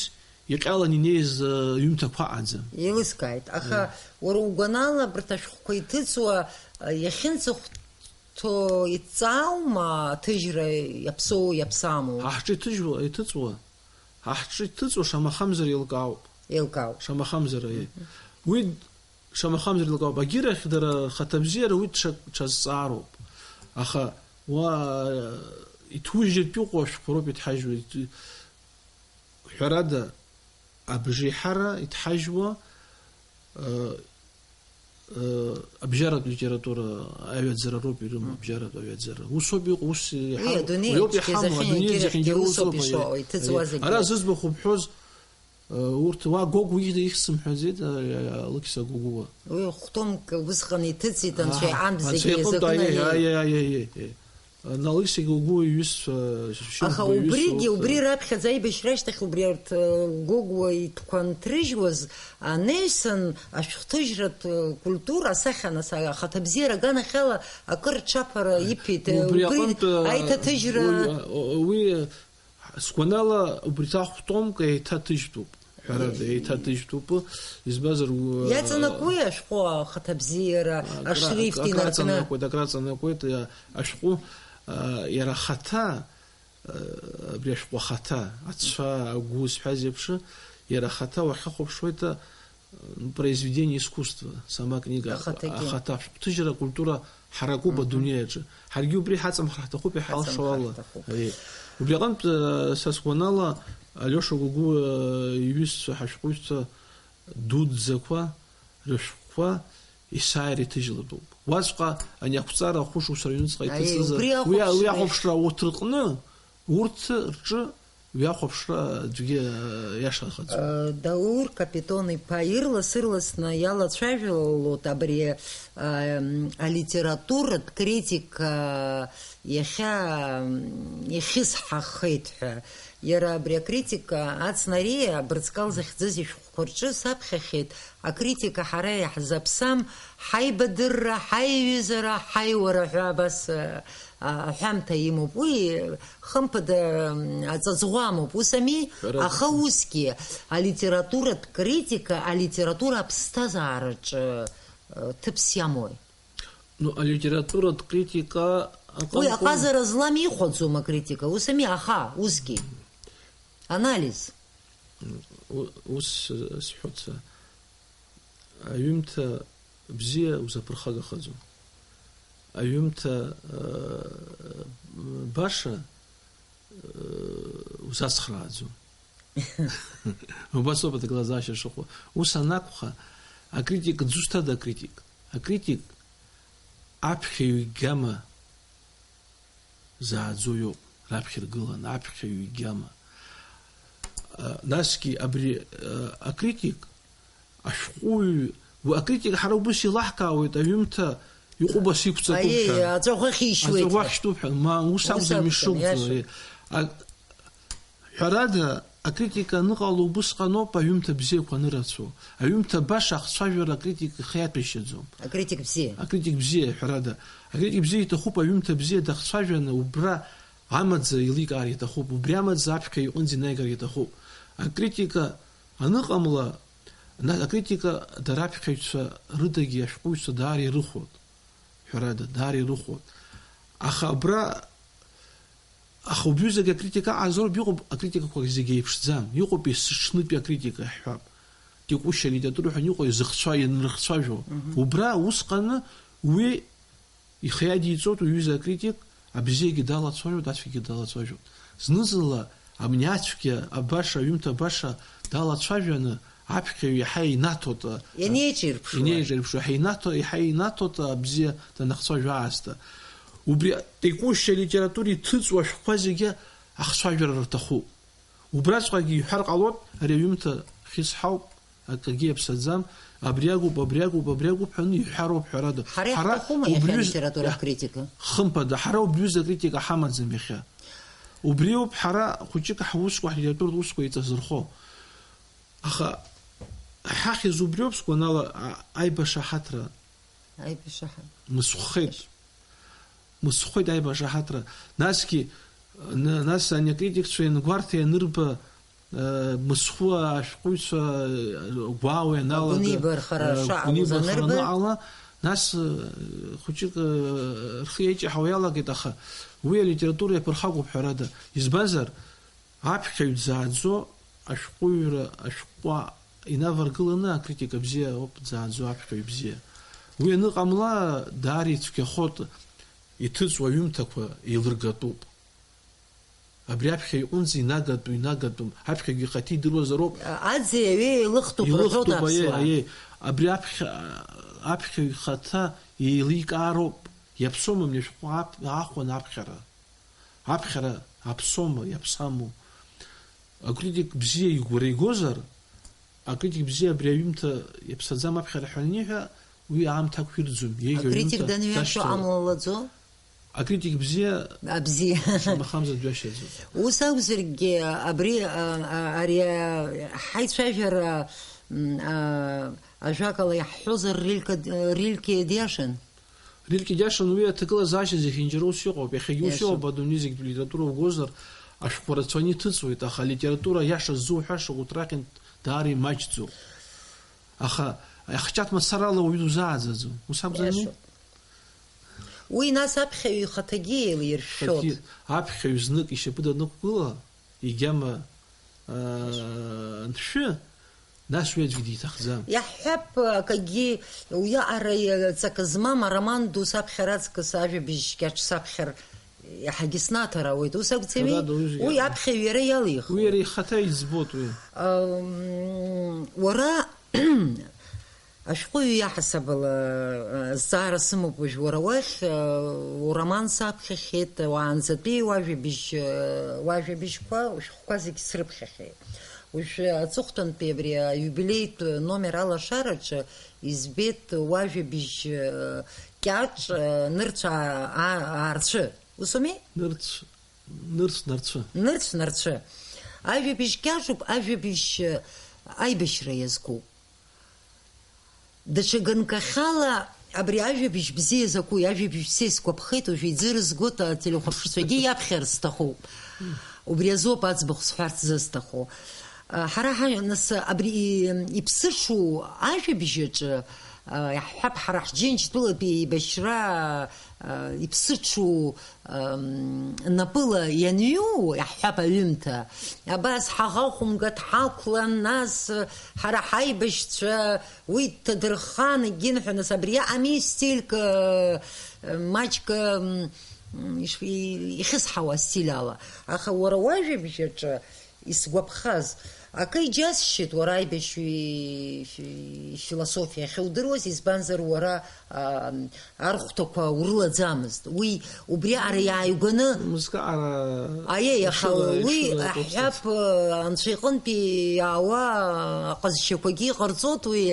иҟьалан инеиз, э, ҩымҭақәа аӡам. Еилыскааит. Аха Е. Уара угәанала абарҭ ашәҟәқәа иҭыҵуа, э, иахьынӡахәҭоу иҭҵааума аҭыжьра иаԥсоу, иаԥсаму? Ҳа ҳҿы иҭыжьуа, иҭыҵуа, ҳа ҳҿы иҭыҵуа шамахамзар еилкаауп. Еилкаауп. Шамахамзар, аиеи. Мгм. Уи Шамахамзар еилкаауп, агьырахь дара рхаҭабзиара уи ҽа-, ҽазҵаароуп. Аха уа, э, иҭужьыртә иҟоу ашәҟәқәа роуп иҭҳажьуа. Ит-, ҳәарада, абжеиҳара иҭҳажьуа, э, э, абжьаратә литература аҩаӡара роуп ирымоу, абжьаратә аҩаӡара. Усоуп иҟоу, ус Уи иҳа-, адунеи уи ауп аҿгьы иҳамоу, зехьынҩ адунеи егьырахьгьы зехьынџьара усоуп усоуп, ишыҟоу, аиеи. Иҭыҵуа Аиеи. Зегьы. Ара зыӡбахә бҳәоз, Урҭ уа Гогәуа ихьӡ-, ихьӡымҳәаӡеит, а, а, Алықьса Гогәуа. Уи хәтомк усҟан иҭыҵит, Анцәа Аҳа, иҳамбзгьы Анцәа иҟынтә, иазакны аиеи, аиеи, аиеи, аиеи, аиеи. Ан-, Алықьса Гогәуа иҩызцәа, Шьынқәба Аха иҩызцәа убригьы, урҭ, убри а, раԥхьаӡа аибашьра ашьҭахь убри арҭ, а, Гогәуа итәқәа нҭрыжьуаз, анаҩсан ашәҟәҭыжьратә, а, культура асахьа, нас, а, ахаҭабзиара аганахьала акыр рҽаԥара иԥеит. Убри Убри аҟынтә, а, аиҭаҭыжьра уи, а, уи, Сгәанала, убри ҭахәтомк еиҭаҭыжьтәуп. Ҳәарада, еиҭаҭыжьтәуп. Избанзар, у-, Иаҵанакуеи ашәҟәы ахаҭабзиара, акра-, ашрифт инаркны? Акраҵанакуеит, акраҵанакуеит, а, ашәҟәы, а, иара ахаҭа, а, абри ашәҟәы ахаҭа, ацәа, агәы зҳәаз еиԥш, иара ахаҭа уахьахәаԥшуеит, а, произведение искусства, сама книга, Ахаҭагьы. Ахаҭа ашәҟәҭыжьра акультура ҳаракуп Мгм. Адунеи аҿы. Ҳаргьы убри ҳаҵамхар ҳҭахуп, иҳалшо Ҳаҵамхар ала. Ҳҭахуп. Аиеи. Убри аҟынтә, э, са сгәанала, Алиоша Гәыгәы, э, иҩызцәа, ҳашәҟәыҩҩцәа дуӡӡақәа рышәҟәқәа есааира иҭыжьлатәуп. Уаҵәҟьа ани ақәҵара ахәышықәса рыҩнуҵҟа Аиеи, иҭыҵыз, убри уи, уи ахәаԥшра ахәаԥшра урҭ рҟны, урҭ рҿы уи ахәаԥшра аӡәгьы, э, иашахаӡом. Э, Даур Капитон-иԥа ирлас-ырласны иалацәажәалоит абри, э, м, алитературатә критика иахьа, м, ихьысҳахеит ҳәа. Иара абри акритика Ацнариа абырҵкал захьӡыз ишәҟәқәа рҿы саԥхьахьеит, акритика ҳара иаҳзаԥсам, ҳаибадырра, ҳаиҩызара, ҳаиуара ҳәа абас, э, а, аҳәамҭа имоуп. Уи, хымԥада, м, аҵаҵӷәы амоуп, ус ами? Ҳәарада. Аха усгьы алитературатә критика алитература аԥсҭазаараҿы, э, ҭыԥс иамои? Ну, алитературатә критика Уи аҟамкәа аҟазара злам ихәаӡом акритика, ус ами, аха усгьы. Анализ. У-, ус, э, сҳәоит са. Аҩымҭа бзиа узаԥырхагахаӡом. Аҩымҭа, э, баша, э, узацхрааӡом. Убас ауп аҭагылазаашьа шыҟоу. Ус анакәха, акритик дзусҭада акритик? Акритик аԥхьаҩ игьама зааӡо иоуп, раԥхьа иргыланы, аԥхьаҩ игьама. А, насгьы абри, а, акритик, ашәҟәыҩҩы, уи акритик ҳара убыс илаҳкаауеит, аҩымҭа иҟәыбаса иқәҵатәуп Аиеи, ҳәа. Аҵәаӷәа хьишьуеит Аҵәаӷәа ҳәа. Хьтәуп ҳәа. Ма ус Ус акәӡам акәӡам, ишыгәӡоу, иашоуп. Ари. А, Ҳәарада, акритика аныҟало убысҟаноуп аҩымҭа бзиақәа аныраҵәо. Аҩымҭа баша ахцәажәара акритик ихы иаҭәашьаӡом. Акритик бзиа. Акритик бзиа, ҳәарада. Акритик бзиа иҭахуп аҩымҭа бзиа дахцәажәаны, убра амаӡа еиликаар иҭахуп, убри амаӡа аԥхьаҩ иҟынӡа инаигар иҭахуп. Акритика аныҟамла, на-, акритика дара аԥхьаҩцәа рыдагьы ашәҟәыҩҩцәа даара ирыхәоит. Ҳәарада, даара ирыхәоит. Аха абра, аха убҩызагь акритика аҟазароуп, иҟоуп акритикақәа зегьы еиԥшӡам. Иҟоуп есыҽнытәи акритика, ҳҳәап. Текущая литература ҳәа иҟоу изыхцәа-, ианрыхцәажәо. Мгм. Убра усҟаны уи ихы иадиҵоит уҩыза акритик, абзиагьы далацәажәоит, ацәгьагьы далацәажәоит. Зны-зынла абни ацәгьа, абаша, аҩымҭа баша далацәажәаны, аԥхьаҩ иаҳа инаҭоит, а, Ианеиҿирԥшуа. Ианеиҿирԥшуа, иаҳа инаҭо-, иаҳа инаҭоит, а, абзиа данахцәажәо аасҭа. Убри текущая литература иҭыҵуа ашәҟәқәа зегьы ахцәажәара рҭахуп. Убраҵәҟьагьы иҳәар ҟалоит, ари аҩымҭа хьысҳауп, акгьы иаԥсаӡам, абри акәуп, абри акәуп, абри акәуп ҳәа иҳәароуп, ҳәарада. Ҳара Ҳара иаҳҭахума иахьа убриз-, литературатә критика? Хымԥада, ҳара убриоуз акритика ҳамаӡам иахьа. Убриоуп ҳара хәыҷык ҳусқәа, ҳлитературатә усқәа еиҵазырхо. Аха ҳахьыз убриоуп, сгәанала, а-, аибашаҳаҭра. Аибашаҳаҭра. Мыцхәхеит. Мыцхәхеит аибашаҳаҭра. Насгьы, н-, нас ани акритикцәа иангәарҭа ианырба, э, мыцхәы ашәҟәыҩҩцәа, э, гәаауа ианалага, Агәнибархара э, шаҟа агәнибархара узанырба. Аныҟала, нас, э, хәыҷык, э, рхы еиҷаҳауа иалагеит, аха уи алитература иаԥырхагоуп, ҳәарада. Избанзар, аԥхьаҩ дзааӡо ашәҟәыҩҩра ашәҟәы инаваргыланы акритика бзиа ауп дзааӡо аԥхьаҩ бзиа. Уи аныҟамла, даара ицәгьахоит, иҭыҵуа аҩымҭақәа еилыргатәуп. Абри аԥхьаҩ иҟынӡа инагатәу, инагатәым, аԥхьаҩгьы ихаҭа идыруазароуп. Аӡи аҩеи еилыхтуп рҳәоит Аԥсуаа. Аиеи, аиеи. Абри аԥхьа-, аԥхьаҩ ихаҭа еиликаароуп, иаԥсоума мни ашәҟәы ап-, аахәан аԥхьара. Аԥхьара аԥсоума, иаԥсаму? Акритик бзиа игәра игозар, акритик бзиа абри аҩымҭа иаԥсаӡам аԥхьара ҳәа аниҳәа, уи аамҭа ақәирӡом, иеиӷьу Акритик аҩымҭа данҩашьо дашьҭалоит. Амла лаӡо? Акритик бзиа Абзиа. Шамахамзар дҩашьаӡом. Ус акәзаргьы, абри, а, а, ари, а, ҳаицәажәара, м, а, ажәакала иаҳҳәозар, Рилька, Рильке диашан? Рильке диашан, уи аҭагылазаашьа зехьынџьара ус иҟоуп, иахьагьы ус Иашоуп. Иҟоуп, адунеи зегьтә литература угозар, Ашәҟәы рацәаны иҭыҵуеит, аха алитература аиаша ззуҳәаша урҭ раҟынтә даара имаҷӡоуп. Аха ахҷаҭ мацарала уаҩы дузааӡаӡом. Ус акәӡами? Иашоуп. Уи нас аԥхьаҩ ихаҭагьы еилиршәшәоит. Хаҭагьы аԥхьаҩ знык ишьапы данықәгыла, игьама, аа, аншәы, нас уи аӡәгьы диҭахӡам. Иаҳҳәап, акагьы уиаҟара ҵакы змам ароман ду саԥхьар аҵкыс ажәабжь кьаҿ саԥхьар иаҳагьы снаҭар ауеит. Ус акәӡами? Ҳәарада, уи Уи иа-, аԥхьаҩ иара иалихуеит. Уи иара ихаҭа иӡбоит уи. Ам, уара ашәҟәыҩҩы иаҳасабала, а, зҵаара сымоуп уажә уара уахь, а, уроман саԥхьахьеит, уаанӡатәи уажәабжь, а, уажәабжьқәа, ушәҟәқәа зегь срыԥхьахьеит. Уажәы аҵыхәтәантәи абри аиубилеитә номер алашараҿы избеит уажәабжь, а, кьаҿ, а, нырцә, а, а, аарцәы. Усоми? Нырцә, нырцә, нарцәы. Нырцә, нарцәы. Ажәабжь кьаҿуп, ажәабжь, а, аибашьра иазкуп. Даҽа ганкахьала абри ажәабжь бзиа закәи, ажәабжь бзиа сгәаԥхеит, уажәы иӡырызгоит, ателехәаԥшцәагьы иаԥхьар сҭахуп. Убри азоуп аӡбахә сҳәарц зысҭаху. А, ҳара ҳа-, нас абри и-, иԥсыҽу ажәабжь аҿы, а, иаҳҳәап, ҳара ҳџьынџьтәылатәи еибашьра, а, иԥсыҽу ам, напыла ианыҩу, иаҳҳәап, аҩымҭа, абас ҳаӷа хәымга дҳақәлан, нас ҳара ҳаибашьцәа уи дҭадырххан, егьин ҳәа, нас абри иаами стильк, э, маҷк, м, иш-, и-, ихьысҳауа стиль ала. Аха уара уажәабжь аҿы исгәаԥхаз, акы иџьасшьеит уара аибашьҩы фи-, философиа ахьудыруаз, избанзар, уара, а, архәҭақәа урылаӡамызт. Уи, убри аҟара иааигәаны. Мызкы аҟара Аиеи, аха ишыла, уи ишыла аҳәап, аҟәыҵ. Анцәа иҟынтәи иаауа аҟазшьақәагьы иҟарҵоит, уи,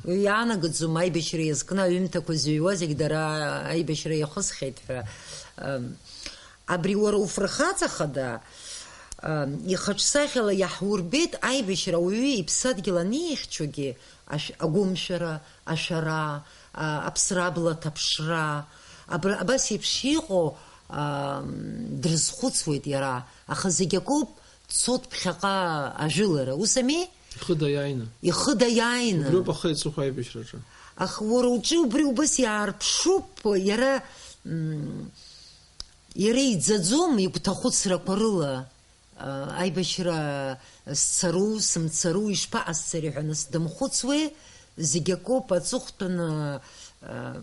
уи иаанагаӡом аибашьра иазкны аҩымҭақәа зыҩуа зегь дара аибашьра иахысхьеит ҳәа. Ам, Абри уара уфырхаҵа хада, а, ихаҿсахьала иаҳурбеит аибашьра ауаҩы иԥсадгьыл анихьчогьы, ашә-, агәымшәара, ашәара, а, аԥсра абла аҭаԥшра, абра, абас еиԥш иҟоу, а, дрызхәыцуеит иара, аха зегь акоуп, дцоит ԥхьаҟа ажәылара, ус ами? Ихы даиааины. Ихы даиааины. Убриоуп ахи аҵыхәа аибашьраҿы. Аха уара уҿы убри убас иаарԥшуп, иара, м, Иара иӡаӡом игәҭахәыцрақәа рыла, а, аибашьра сцару, сымцару, ишԥаҟасҵари ҳәа нас дымхәыцуеи, зегь акоуп аҵыхәтәаны, а,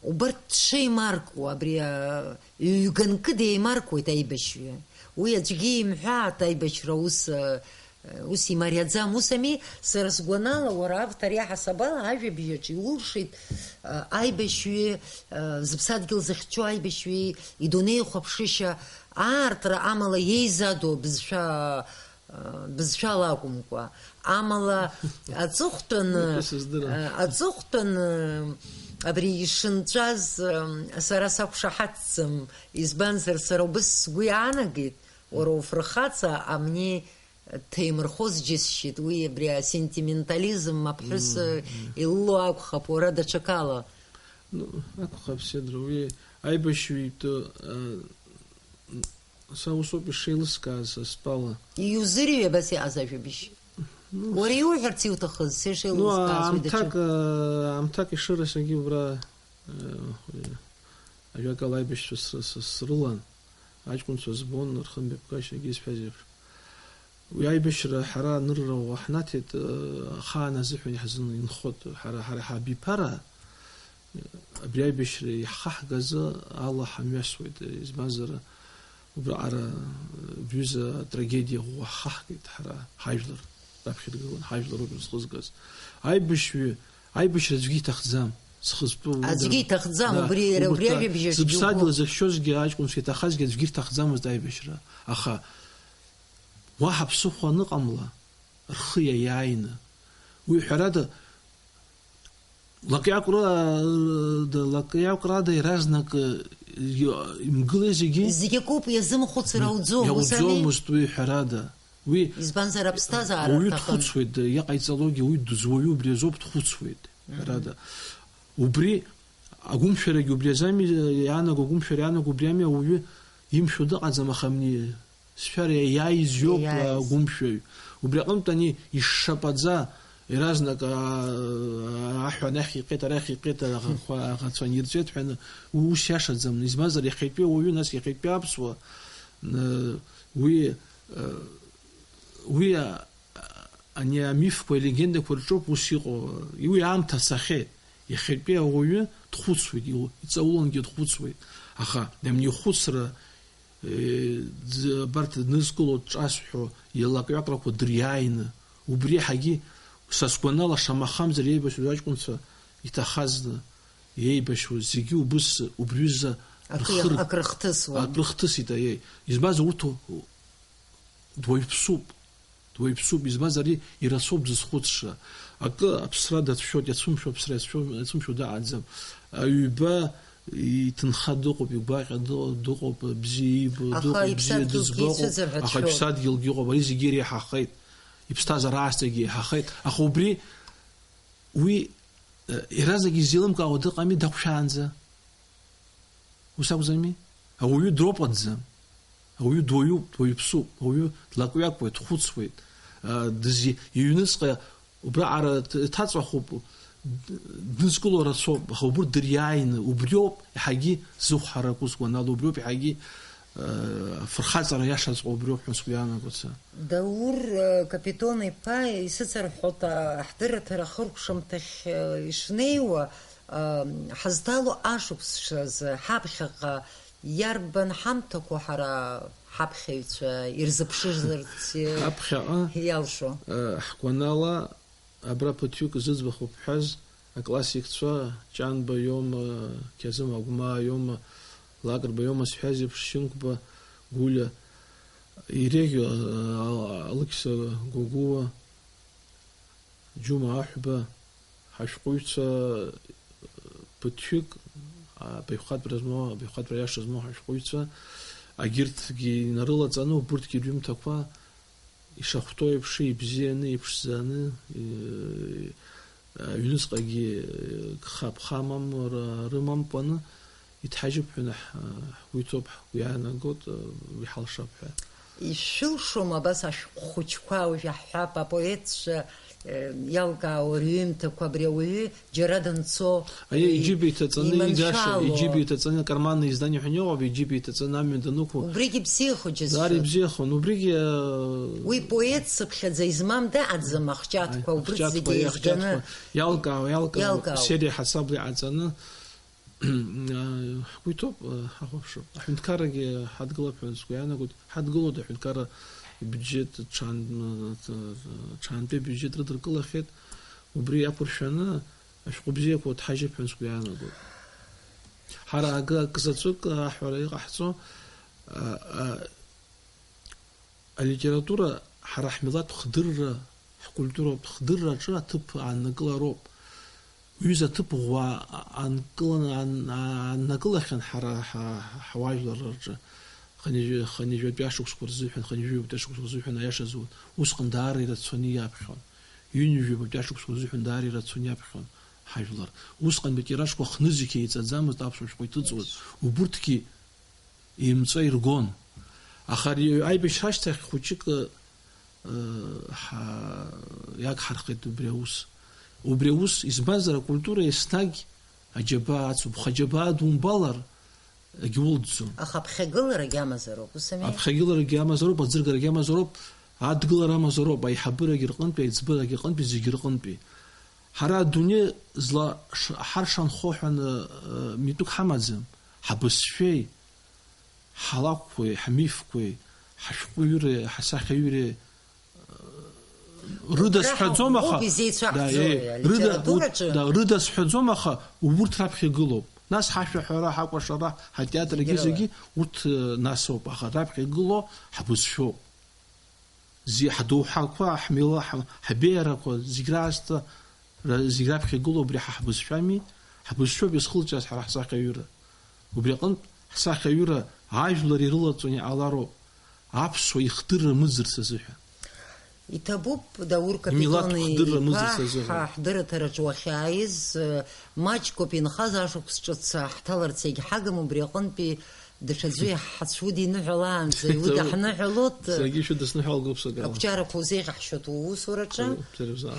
убарҭ дшеимаркуа, абри, а, ҩганкы деимаркуеит аибашьҩы. Уи аӡәгьы имҳәааит аибашьра ус, а, Ус имариаӡам, ус ами, сара сгәанала, уара автор иаҳасабала ажәабжь аҿы иулшеит, а, аибашьҩы, а, зыԥсадгьыл зыхьчо аибашьҩы идунеихәаԥшышьа аартра, амала еизадоу бызшәа, а, бызшәала акәымкәа, амала аҵыхәтәаны, Иахьа сыздырам. А, аҵыхәтәаны абри ишынҵәаз, а, сара сақәшаҳаҭӡам, избанзар, сара убыс сгәы иаанагеит, уара уфырхаҵа амни Дҭаимырхоз џьысшьеит, уи абри асентиментализм аԥҳәыс, Мм, мм. илыло акәхап, уара даҽакала. Ну, акәхап, Седра, уи аибашьҩы итәы, а, са усоуп ишеилыскааз, стәала. Иузырҩи абас иҟаз ажәабжь? Ну, Уара иуҳәарц иуҭахыз, са Ну, ишеилыскааз уи аамҭак, даҿын. а, аамҭак Ешыра саргьы убра, а, уи, ажәакала, аибашьцәа сры-, сры-, срылан, аҷкәынцәа збон, рхымҩаԥгашьагьы исҳәаз еиԥш. Уи аибашьра ҳара анырра ӷәӷәа ҳнаҭеит, э, ахаан азыҳәан иаҳзын-, инхоит. Ҳара, ҳара ҳабиԥара, э, абри аибашьра иаҳхаҳгаз ала ҳамҩасуеит. Избанзар, убраҟара, э, бҩыза атрагедиа ӷәӷәа ҳхаҳгеит ҳара, ҳажәлар раԥхьа иргылан, ҳажәлар роуп изхызгаз. Аибашьҩы, аибашьра аӡәгьы иҭахӡам, схы зтәу уи Аӡәгьы дыр-, иҭахӡам, да, убри иара, убри убарҭ ажәабжь аҿы зыԥсадгьыл џьоукы. Зыхьчозгьы аҷкәынцәа иҭахазгьы аӡәгьы ирҭахӡамызт аибашьра. Аха Уаҳа ԥсыхәа аныҟамла, рхы иаиааины. Уи, ҳәарада, лакҩакра-, да, лакҩакрада иаразнак, э, имгылеи зегьы? Зегь акоуп, иазымхәыцыр ауӡом, ус ами? Иауӡомызт уи, ҳәарада. Уи Избанзар, аԥсҭазаара ауаҩы рҭахын. Дхәыцуеит, иҟаиҵалогьы уи дызуаҩу убри азоуп, дхәыцуеит, Мгм. ҳәарада. Убри агәымшәарагьы убри азами, иаанаго агәымшәара иаанаго убри ами, ауаҩы имшәо дыҟаӡам, аха абни Сшәар иа-, иааиз иоуп, иааиз. Агәымшәаҩ. Убри аҟынтә ани ишшапаӡа, иаразнак, аа, аҳәа анахь иҟьеит, арахь иҟьеит, аӷацәа анирҵәеит ҳәа, ус иашаӡам. Избанзар, иахьатәи ауаҩы, нас иахьатәи аԥсуа, ы, уи, ы, уи, а, ани амифқәа, алегендақәа рҿоуп ус иҟоу. Уи аамҭа цахьеит. Иахьатәи ауаҩы дхәыцуеит, иу-, иҵаулангьы дхәыцуеит. Аха, ани ихәыцра, Е, ӡ-, абарҭ днызкыло дҿазҳәо илакҩакрақәа дыриааины, убри еиҳагьы, са сгәанала, шамахамзар еибашьуаз аҷкәынцәа иҭахазны, еибашьуаз зегьы убыс, убриҩыза Акы рхыр-, акрыхҭысуан. Акрыхҭысит, аиеи. Избанзар, урҭ у-, дуаҩԥсуп. Дуаҩԥсуп, избанзар, ари ирацәоуп дзызхәыцша. Акы аԥсра дацәшәоит, иацәымшәо аԥсра иацәшәо, иацәымшәо дыҟаӡам. Аҩба иҭынха дыҟоуп, игәаҟьа ды-, дыҟоуп, бзиа иибо Аха дыҟоуп, бзиа иԥсадгьылгьы дыӡбаҟоуп, ицәыӡыр ҳәа аха дшәоит. Иԥсадгьылгьы ыҟоуп, ари зегьы иреиҳахеит. Иԥсҭазаара ааҵрагьы еиҳахеит. Аха убри, э, иаразнак изеилымкаауа дыҟами, дақәшәаанӡа. Ус акәӡами? Ауаҩы дропаӡам. Ауаҩы дуаҩуп, дуаҩԥсуп. Ауаҩы длакҩакуеит, дхәыцуеит. А, дызи-, иҩныҵҟа убраҟара ҭ-, иҭаҵәахуп, д-, днызкыло рацәоуп, аха убырҭ дыриааины, убриоуп еиҳагьы зыхәҳарак ус гәанала, убриоуп еиҳагьы, а, афырхаҵара иашаҵәҟьа убриоуп ҳәа сгәы иаанагоит са. Даур, э, Капитон-иԥа исыцырҳәоит, а, ҳдырраҭара ахыркәшамҭахь, э, ишнеиуа, э, ҳазҭало ашықәсазы ҳаԥхьаҟа иарбан ҳамҭақәоу ҳара ҳаԥхьаҩцәа ирзыԥшызарц, э, Ҳаԥхьаҟа, иалшо? Э, ҳгәанала, абра ԥыҭҩык зыӡбахә бҳәаз аклассикцәа, Ҷанба иоума, Қьазым Агәмаа иоума, Лакрба иоума сҳәаз еиԥш, Шьынқәба, Гәлиа, иреиӷьу, а, Алықьса Гогәуа, Џьума Аҳәба, ҳашәҟәыҩҩцәа ԥыҭҩык, абаҩхатәра змоу, абаҩхатәра иаша змоу ҳашәҟәыҩҩцәа, агьырҭгьы инарылаҵаны, убырҭгьы рҩымҭақәа ишахәҭоу еиԥш, ибзианы, иԥшӡаны, и-, аҩныҵҟагьы гха-ԥха амам-, р-, рымамкәаны, иҭҳажьып ҳәа ҳ-, ҳгәы иҭоуп, ҳгәы иаанагоит, уи ҳалшап ҳәа. Ишәылшома абас ашәҟәы хәыҷқәа, уажә иаҳҳәап, апоетцәа, э, иалкаауа рҩымҭақәа абри ауаҩы џьара данцо, Аиеи, э, иџьыба иҭаҵаны игаша, иманшәало. Иџьыба иҭаҵаны, акарманное издание ҳәа иҟоуп, иџьыба иҭаҵаны амҩа данықәу. Убригьы бзиахо џьысшьоит. Даара ибзиахон, убригьы, э, Уи поетс ԥхьаӡа измам дыҟаӡам, ахҿатәқәа, Аи, убырҭ ахҿатәқәа, зегьы аи, еизганы. Ахҿатәқәа. Иалкаау, иалкаау, Иалкаау. Сериа ҳасабла иҟаҵаны, Ҳгәы иҭоуп, ҳахәаԥшып. Аҳәынҭқаррагьы ҳадгылап ҳәа сгәы иаанагоит, ҳадгылоит аҳәынҭқарра ибиуџьет, ҽан-, ҽаантәи абиуџьет рыдыркылахьеит, убри иақәыршәаны ашәҟәы бзиақәа уҭҳажьып ҳәа сгәы иаанагоит. Ҳара акы, акы заҵәык аҳәара иҟаҳҵо, а, а, Алитература ҳара ҳмилаҭтә хдырра, ҳкультуратә хдырра аҿы аҭыԥ ааннакылароуп. Уҩыза аҭыԥ ӷәӷәа анкыланы, ан-, ааннакылахьан ҳара ҳа-, ҳуаажәлар рҿы. Хынҩажәи-, хынҩажәатәи ашықәсқәа рзыҳәан, хынҩажәи ҩбатәи ашықәсқәа рзыҳәан, аиашазы, усҟан даара ирацәаны иаԥхьон. Ҩынҩажәи ҩбатәи ашықәсқәа рзыҳәан даара ирацәаны иаԥхьон ҳажәлар. Усҟантәи атиражқәа хнызқь еиҵаӡамызт аԥсуа шәҟәы иҭыҵуаз. Убырҭгьы еимҵәа иргон. Аха ари аибашьра ашьҭахь хәыҷык, ы, ҳа-, иагҳархеит убри аус. Убри аус, избанзар, акультура еснагь аџьабаа ацуп. Аха аџьабаа думбалар, егьулӡӡом. Аха аԥхьагыларагь амазароуп, ус ами? Аԥхьагыларагь амазароуп, аӡыргарагь амазароуп, адгылара амазароуп, аиҳабырагь рҟынтәи, аиҵбырагь рҟынтәи, зегь рҟынтәи. Ҳара адунеи зла ш-, ҳаршанхо ҳәа, ы, митәык ҳамаӡам. Ҳабызшәеи, ҳалакәқәеи, ҳмифқәеи, ҳашәҟәыҩҩреи, ҳасахьаҩыреи, ы, рыда Убра сҳәаӡом, ҳаӷәӷәоуп, аха, изеицәаҳҵои, да, е, рыда, алитератураҿы? Да, рыда сҳәаӡом, аха убырҭ раԥхьа игылоуп. Нас ҳашәаҳәара, ҳакәашара, ҳатеатргьы зегьы, зегьы рыла. Урҭ, ы, насоуп, аха раԥхьа игыло ҳабызшәоуп. Зи-, ҳдоуҳақәа, ҳмила-, ҳа-, ҳабеиарақәа зегь раасҭа, ра-, зегь раԥхьа игылоу абри ҳа ҳбызшәами, ҳбызшәоуп изхылҵәаз ҳара ҳсахьаҩыра. Убри аҟынтә, ҳсахьаҩыра ажәлар ирылаҵәаны иҟалароуп, аԥсуа ихдырра мыӡырц азыҳәан. Иҭабуп, Даур Имилаҭ Капитон хдырра иԥа, мыӡырц азыҳәан. Ҳа ҳдырраҭараҿ уахьааиз, э, маҷкоуп инхаз, ашықәс ҿыц ҳҭаларц егьҳагым, убри аҟынтәи Даҽаӡәы иаҳҳацәуд иныҳәалаанӡа, иудаҳныҳәалот. Саргьы шәыдысныҳәалгоуп сагала. Ақәҿиарақәа узеиӷьаҳшьоит уус ураҿы.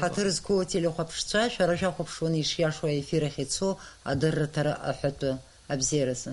Ҳаҭыр зқәу ателехәаԥшцәа, шәара шәахәаԥшуан ишиашоу аефир ахь ицо адырраҭара аҳәатәы абзиаразы.